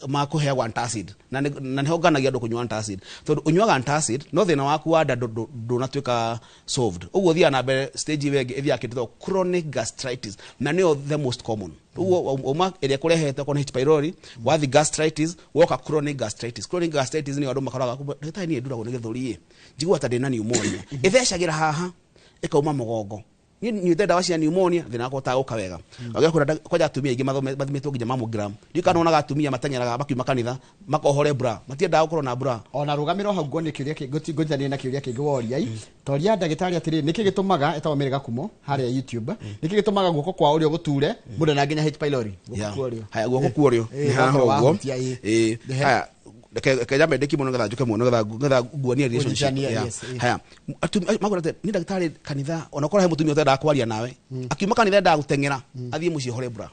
ma kũheagwo antacid, na nĩho nganagia andũ kũnyua antacid, tondũ ũnyuaga antacid no thĩna waku wa nda ndũnatuĩka solved. Ũguo ũthiaga na mbere, stage ĩyo ĩngĩ ĩthiaga kĩndũ gĩtagwo chronic gastritis, na nĩyo the most common. Ũguo uma ĩrĩa kũrehete okorwo nĩ H pylori, wathi gastritis, woka chronic gastritis. Chronic gastritis nĩyo andũ makoraga, "Ndagĩtarĩ, niĩ nduragwo nĩ gĩthũri ĩ, njiguaga ta ndĩna pneumonia, ĩthecagĩra haha ĩkauma mũgongo, niĩ nyuĩte ndawa cia pneumonia, thĩna wakwa ũtagũka wega." Wagĩrĩirwo kwanja atumia aingĩ mathimĩtwo nginya mammogram. Ndiũĩ kana wonaga atumia mateng'eraga makiuma kanitha makohore bra, matiendaga gũkorwo na bra. Ona rũgamĩro hau nguonie kĩũria ngũnyitanĩre na kĩũria kĩngĩ woria i toria ndagĩtarĩ atĩrĩrĩ, nĩkĩ gĩtũmaga, ĩtagwo Mary Gakumo harĩa YouTube, nĩkĩ gĩtũmaga guoko kwa ũrĩo gũture mũndũ na nginya H pylori, guoko kwa ũrĩo? Haya, guoko kwa ũrĩo Ĩ, nĩ haha wakorwo ũguo. wahutia, ĩ. Ĩ, Ehe. haya, reke nyambe ndĩkie mũno nĩgetha njũke mũno nĩgetha nguonie relationship. Ũnyitanie, yes, ĩ. Haya, makwĩra atĩ ni ndagĩtarĩ kanitha, ona korwo he mũtumia ũtendaga kwaria nawe, akiuma kanitha endaga gũteng'era athiĩ mũciĩ hore bra,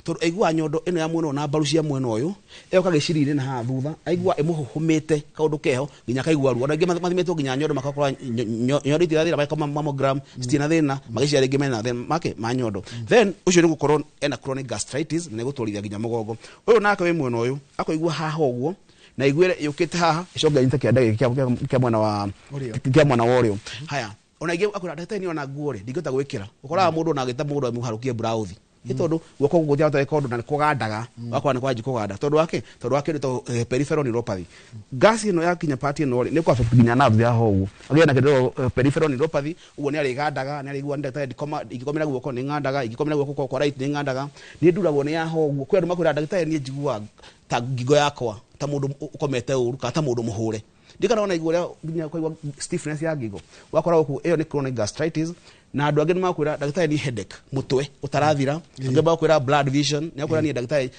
tondũ aiguaga nyondo ĩno ya mwena ũyũ na mbaru cia mwena ũyũ ĩyoka gĩciri-inĩ na haha thutha, aigua ĩmũhũhũmĩte kaũndũ keho nginya akaigua ruo. Ona aingĩ mathimĩtwo nginya nyondo, makakora nyondo itirĩ na thĩna, magĩkoma mammogram citirĩ na thĩna, magĩciara rĩngĩ mena thĩna make ma nyondo. Then ũcio nĩ gũkorwo ena chronic gastritis na nĩ gũtwarithia nginya mũgongo. Ũyũ nake wĩ mwena ũyũ akoigua haha ũguo na iguĩre yũkĩte haha, ĩcoke ĩnyite kĩande gĩkĩ kĩa mwena wa Ũrĩo. kĩa mwena wa ũrĩo. Haya, ona ingĩ akwĩra, "Ndagĩtarĩ, niĩ ona nguo rĩ ndingĩhota gwĩkĩra." Ũkoraga mũndũ ona agĩta mũndũ amũharũkie blouse nĩ tondũ guoko gũkũ gũtirahota gwĩka ũndũ na nĩ kũgandaga, ũgakora nĩ kwanji kũganda. Tondũ wake, tondũ wa kĩndũ gĩtagwo peripheral neuropathy. Gas ĩno yakinya part ĩno rĩ, nĩ kũ affect nginya nerves ya ho ũguo, agĩe na kĩndũ gĩtagwo peripheral neuropathy. Ũguo nĩ arĩgandaga, nĩ arĩigua, "Ndagĩtarĩ, ndikoma, ingĩkomera guoko nĩ ng'andaga, ingĩkomera guoko kwa right nĩ ng'andaga, nĩ nduragwo nĩ yaho ũguo." Kwĩ andũ makwĩra, "Ndagĩtarĩ, niĩ njiguaga ta ngingo yakwa ta mũndũ ũkomete ũru kana ta mũndũ mũhũre." Ndikana ona igua ũrĩa nginya kũigua stiffness ya ngingo, wakora gũkũ ĩyo nĩ chronic gastritis. Na andũ angĩ nĩ makwĩra, "Ndagĩtarĩ, ni headache, mũtwe ũtarathira." Angĩ makwĩra blurred vision, nĩ akwĩra, "Niĩ ndagĩtarĩ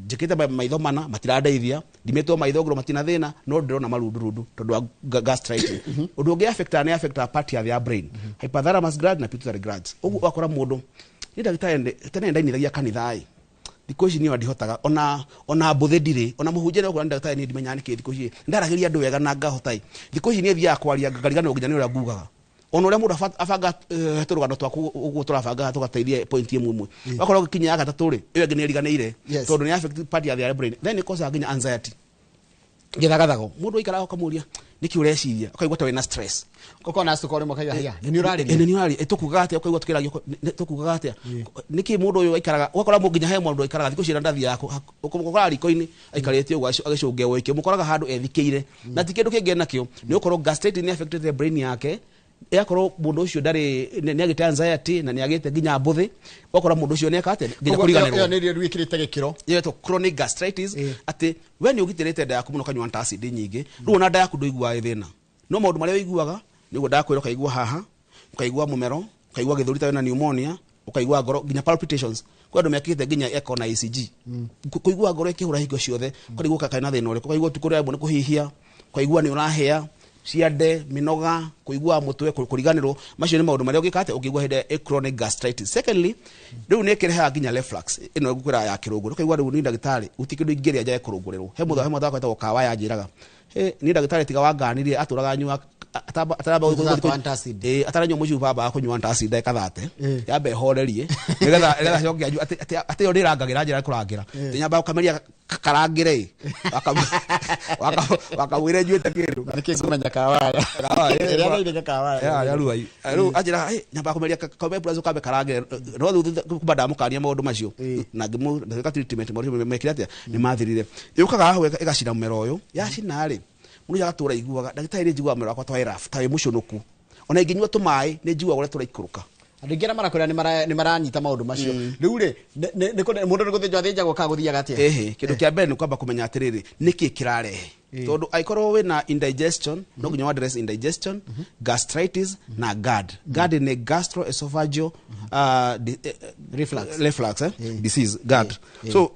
njĩkĩte maitho mana matirandeithia, ndimĩtwo maitho ngorwo matina thĩna, no ndĩrona marundurundu tondũ wa gastritis." Ũndũ ũngĩ affectaga nĩ affectaga part ya their brain, hypothalamus gland na pituitary glands. Ũguo ũgakora mũndũ, "Niĩ ndagĩtarĩ, tene ndainithagia kanitha ĩ, thikũ ici niĩ ndihotaga, ona mbũthĩ ndirĩ, ona mũhunjia nĩ ũkwĩra, 'Ndagĩtarĩ, niĩ ndimenyaga nĩkĩ thikũ ici ndaragĩria andũ wega na ngahota ĩ, thikũ ici niĩ thiaga kwaria ngariganĩrwo nginya nĩ ũrĩa ngugaga.'" Ona ũrĩa mũndũ abanga tũrũgano twaku ũguo tũrabanga tũgateithia point ĩmwe ĩmwe, wakorwo ũgĩkinya ya gatatũ rĩ, ĩyo ĩngĩ nĩ ĩriganĩire, tondũ nĩ affect part ya their brain. Then ĩkosaga nginya anxiety, gĩthagathago. Mũndũ aikaraga ũkamũria, "Nĩkĩ ũreciria?" Ũkaigua ta wĩna stress. Ũkona cukũ rĩmwe kaigua hia nĩ nĩ ũrarĩria. Nĩ ũraria. Tũkugaga atĩa? Ũkaigua tũkĩragio, tũkugaga atĩa? Nĩkĩ mũndũ ũyũ aikaraga? Ũgakora mũndũ nginya he mũndũ aikaraga thikũ ciana ndathiaga ũkoraga riko-inĩ aikarĩte ũguo agĩcũnge ũike, mũkoraga handũ ethikĩire na ti kĩndũ kĩngĩ enakĩo, nĩ gũkorwo gastritis nĩ affected brain yake. Ĩgakorwo mũndũ ũcio ndarĩ nĩ agĩte anxiety na nĩ agĩte nginya mbũthĩ. Ũgakora mũndũ ũcio nĩ eka atĩa, nginya Koguo ĩyo kũriganĩrwo. Nĩ rĩu ĩkĩrĩte gĩkĩro. Ĩyo chronic gastritis, atĩ we nĩ ũgitĩrĩte nda yaku mũno, kanyua antacid nyingĩ, rĩu ona nda yaku ndũiguaga ĩ thĩna, no maũndũ marĩa ũiguaga nĩguo ndakwĩra, ũkaigua haha, ũkaigua mũmero, ũkaigua gĩthũri ta wĩna pneumonia, ũkaigua ngoro nginya palpitations. Kwĩ andũ mekĩte nginya echo na ECG. Kũigua ngoro ĩkĩhũra hingo ciothe, ũkarigwo kana na thĩna ũrĩkũ, ũkaigua ũtukũ ũrĩa nĩ kũhihia, ũkaigua nĩ ũrahĩa ciande, mĩnoga, kũigua mũtwe, kũriganĩrwo. Macio nĩ maũndũ marĩa ũngĩka atĩa ũngĩigua hĩndĩ ya chronic gastritis. Secondly, rĩu nĩ ĩkĩrehaga nginya reflux ĩno ngũkwĩra ya kĩrũngũrĩ. Ũkaigua, "Rĩu niĩ ndagĩtarĩ gũtirĩ kĩndũ ingĩrĩa njage kũrũngũrĩrwo." He mũthako wetagwo kawa yanjĩraga, "Hey, niĩ ndagĩtarĩ tiga wanganirie atũraga nyua ataramba Tũthako antacid. Ĩ, ataranyua mũcuba ambaga kũnyua antacid ndagĩka 30, yambe ĩhorerie nĩgetha acoke anyue, atĩ ĩyo ndĩrangagĩra njĩra kũrangĩra, nyambaga ũkameria karangĩre ĩ wakamwĩra njuĩte kĩndũ. Na nĩkĩ ngũmenya kawaya? Kawaya, Ĩrĩa nĩirĩke kawaya. Ya, ruai. Rĩu anjĩra, "Hey, nyambaga kũmeria kameprazole kambe karangĩre." No rĩu kuma ndamũkania maũndũ macio na ngĩmũ ndagĩka treatment, maũndũ mekire atĩa, nĩ mathirire. Yũkaga hau ĩgacina mũmero ũyũ. Yacina rĩ, mũndũ ũcio agatũra aiguaga, "Ndagĩtarĩ, nĩ njiguaga mũmero wakwa ta wĩ rough, ta wĩ mũcũnũku, ona ingĩnyua tũmaĩ nĩ njiguaga ũrĩa tũraikũrũka." Andũ aingĩ arĩa marakwĩra nĩ maranyita maũndũ macio rĩu rĩ, mũndũ nĩ gũthĩnjwo athĩnjagwo kana gũthiaga atĩa? Ĩhĩ, kĩndũ kĩa mbere nĩ kwamba kũmenya atĩrĩrĩ, nĩkĩ kĩrarehe, tondũ angĩkorwo wĩna indigestion, no nginya address indigestion, gastritis na GERD. GERD nĩ gastroesophageal Reflux. Reflux disease, GERD. So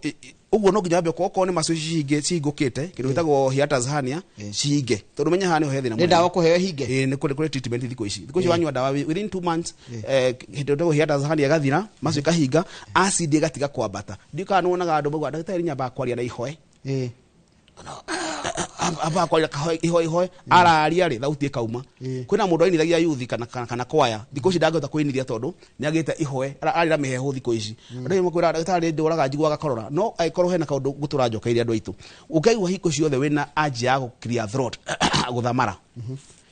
Ũguo no nginya wambe okorwo nĩ macio cihingũkĩte kĩndũ gĩtagwo hiatus hernia cihinge, tondũ menya haha nĩho he thĩna Nĩ ndawa kũheo hinge? Ĩĩ, nĩ kũrĩ treatment thikũ ici. Thikũ ici wanyua ndawa, within 2 months hĩndĩ ĩyo hiatus hernia ĩgathira, macio ĩkahinga, acid ĩgatiga kwambata. Ndiũ kana nĩwonaga andũ maugaga ndagĩtarĩ nyambaga kwaria na ihoe. Ambaga kwaria kahoe ihoe ihoe, araria rĩ thauti ĩkauma. Kwĩna mũndũ ainithagia yuthi kana kwaya, thikũ ici ndangĩhota kwĩinithia tondũ nĩ agĩte ihoe, ararĩra mĩheehũ thikũ ici. Andũ aingĩ makwĩra ndagĩtarĩ ndũraga njiguaga korora, no angĩkorwo hena kaũndũ ngũtũra njokeire andũ aitũ, ũngĩigua hingo ciothe wĩna urge ya gũ clear throat, gũthamara,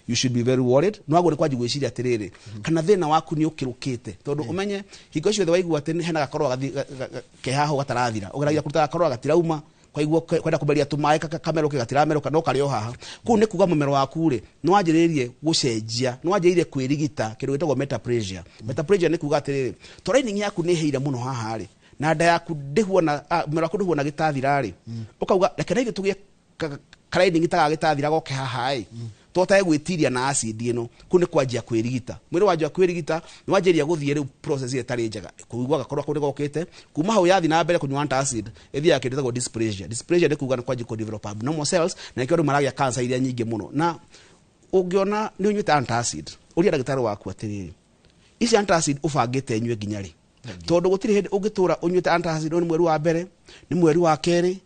you should be very worried. No agwo nĩ kwanji gwĩciria atĩrĩrĩ, kana thĩna waku nĩ ũkĩrũkĩte, tondũ ũmenye hingo ciothe waigua atĩ hena gakorora ke haha gatarathira, ũgeragia kũruta gakorora gatirauma, kwaigua kwenda kũmeria tũmaĩ kamerũke gatiramerũka, no karĩ o haha. Kũu nĩ kuga mũmero waku rĩ nĩ wanjĩrĩirie gũcenjia, nĩ wanjĩrĩirie kwĩrigita kĩndũ gĩtagwo metaplasia. Metaplasia nĩ kuga atĩrĩrĩ, to lining yaku nĩ ĩhĩire mũno haha rĩ, na nda yaku ndĩhuana, mũmero waku ndũhuana gĩtathira rĩ, ũkauga reke na ithuĩ tũgĩe ka lining ta ga gĩtathira goke haha ĩ, tũhotage gwĩtiria na acid ĩno. Kũu nĩ kwanjia kwĩrigita. Mwĩrĩ wanjia kwĩrigita, nĩ wanjĩrĩria gũthiĩ rĩu process ĩrĩa ĩtarĩ njega, kũigua gakorwo kau nĩ gokĩte. Kuma hau yathi na mbere kũnyua antacid, ĩthiaga kĩndũ gĩtagwo dysplasia. Dysplasia nĩ kuga nĩ kwanjia kũ develop abnormal cells, na nĩkĩo andũ maragĩa cancer iria nyingĩ mũno. Na ũngĩona nĩ ũnyuĩte antacid, ũria ndagĩtarĩ waku atĩrĩrĩ, ici antacid ũbangĩte nyue nginya rĩ? Tondũ gũtirĩ hĩndĩ ũngĩtũra ũnyuĩte antacid, ũyũ nĩ mweri wa mbere, nĩ mweri wa kerĩ,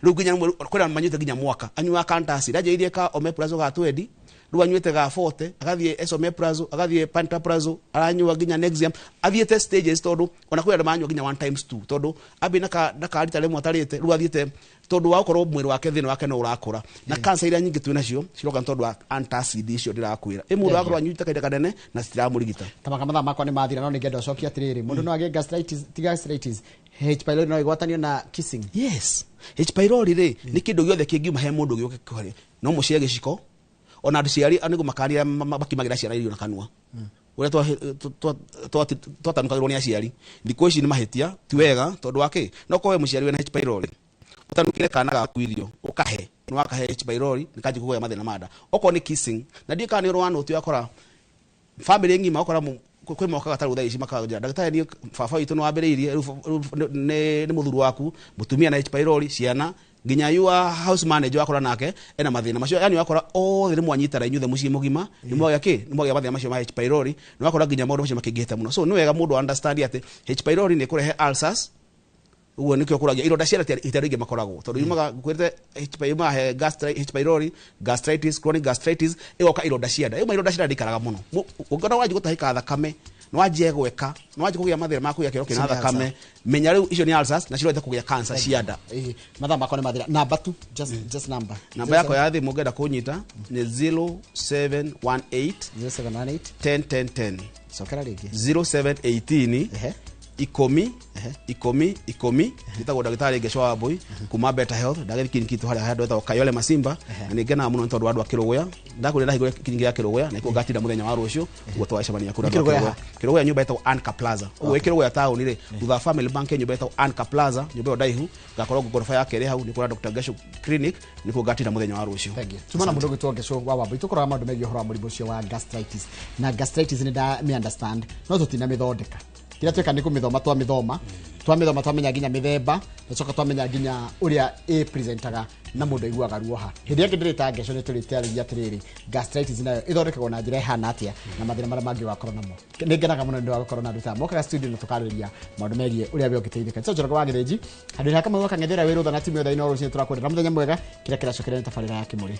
rĩu nginya mweri kwĩna manyuĩte nginya mwaka anyuaga antacid. Anjĩrĩirie ka omeprazole ga 20, rĩu anyuĩte ga 40, agathiĩ esomeprazole, agathiĩ pantoprazole, aranyua nginya Nexium, athiĩte stages, tondũ ona kwĩ andũ maranyua nginya 1 times 2, tondũ ambĩ na ka rita rĩmwe atarĩte, rĩu athiĩte tondũ wa gũkorwo mwĩrĩ wake thĩna wake no ũrakũra. Na cancer iria nyingĩ twĩ nacio ciroka nĩ tondũ wa antacid icio ndĩrakwĩra ĩ mũndũ akorwo anyuĩte kahinda kanene na citiramũrigita. Tamaka mathaa makwa nĩ mathira, no nĩngenda ũcokie atĩrĩrĩ, mũndũ no agĩe gastritis, ti gastritis, H pylori no ĩgwatanio na kissing? Yes, H pylori rĩ nĩ kĩndũ gĩothe kĩngiuma he mũndũ gĩũke kũrĩ no mũciĩ gĩciko. Ona andũ ciari nĩguo makanire makimagĩra ciana irio na kanua ũrĩa twatanukagĩrwo nĩ aciari. Thikũ ici nĩ mahĩtia, ti wega, tondũ wa kĩ? No korwo we mũciari wĩna H pylori ũtanukĩre kana gaku irio ũkahe, nĩ wakahe H pylori, nĩ kanji kũgĩa mathĩna ma nda. Okorwo nĩ kissing, na ndiũĩ kana nĩ ũrĩ wa nũti, wakora family ng'ima, ũkora kwĩ mokaga tarĩu thaa ici makanjĩra, ndagĩtarĩ, niĩ baba witũ nĩ wambĩrĩirie rĩu nĩ mũthuri waku, mũtumia na H pylori, ciana, nginya your house manager wakora nake ena mathĩna macio. Yani wakora othe nĩ mwanyitana inyuothe mũciĩ mũgima nĩ mwagĩa kĩ, nĩ mwagĩa mathĩna macio ma H pylori, nĩ wakora nginya maũndũ macio makĩingĩhĩte mũno. So nĩ wega mũndũ understand atĩ H pylori nĩ ĩkũrehe ulcers. Ũguo nĩkĩo kũragia ironda cia nda ita rĩingĩ makoragwo tondũ yumaga ngwĩrĩte H yumaga he H pylori, gastritis, chronic gastritis, ĩgoka ironda cia nda. Yuma ironda cia nda ndĩikaraga mũno. Ũngĩona wanjia gũtahĩka thakame, nĩ wanjia gweka, nĩ wanjia kũgĩa mathĩna ma kũgĩa kĩoro kĩna Icio nĩ thakame, menya rĩu icio nĩ ulcers na cirorete kũgĩa cancer cia nda. Ĩĩ, mathaa makwa nĩ mathira. Namba tu, just number. Namba yakwa ya thimũ ũngĩenda kũnyita nĩ 0718 0718 10 10 10. Cokera rĩngĩ. 0718 10 10 10. Njĩtagwo ndagĩtarĩ Ngeco wa Mbui kuma Better Health. Ndagĩthiĩ kiriniki itũ harĩa handũ hetagwo Kayole Masimba, na nĩ ngenaga mũno nĩ tondũ wa andũ a Kĩrũgũya. Ndakwĩra ndahingũra kiriniki ya Kĩrũgũya na ikuo ngatinda mũthenya wa rũciũ, ũguo twagĩcemania kũrĩa. Nĩ Kĩrũgũya ha? Kĩrũgũya, nyũmba ĩtagwo Anka Plaza. Ũguo ĩ Kĩrũgũya taũni rĩ, thutha wa Family Bank, nyũmba ĩtagwo Anka Plaza, nyũmba ĩyo ndaihu, ngakorwo ngoroba ya kerĩ hau nĩ kũrĩa Dr. Ngeco clinic, nĩkuo ngatinda mũthenya wa rũciũ. Thank you. Tuma na mũndũ ũgwĩtwo Ngeco wa Wambui, tũkoraga maũndũ megiĩ ũhoro wa mũrimũ ũcio wa gastritis. Na gastritis nĩ ndamĩ understand, no tũtinamĩthondeka. Kĩrĩa tweka nĩ kũmĩthoma, twamĩthoma twamenya nginya mĩthemba, twacoka twamenya nginya ũrĩa ĩ presentaga na mũndũ aiguaga ruoha. Hĩndĩ ĩngĩ ndĩrĩta Ngeco nĩ tũrĩtarĩria atĩrĩrĩ, gastritis nayo ĩthondekagwo na njĩra ĩhana atĩa na mathĩna marĩa mangĩ ũgakorwo namo. Nĩ ngenaga mũno nĩ ũndũ wa gũkorwo na andũ ta mokaga studio na tũkarĩrĩria maũndũ megiĩ ũrĩa we ũngĩteithĩka. Nĩtũ Njoroge wa Gĩthĩnji handũ-inĩ ha Kamau wa Kang'ethera wĩ rũtha na timu yothe ino. Rũcinĩ tũrakwendera mũthenya mwega. Kĩrĩa kĩracokeria nĩ tabarĩra ya Kĩmũrĩ.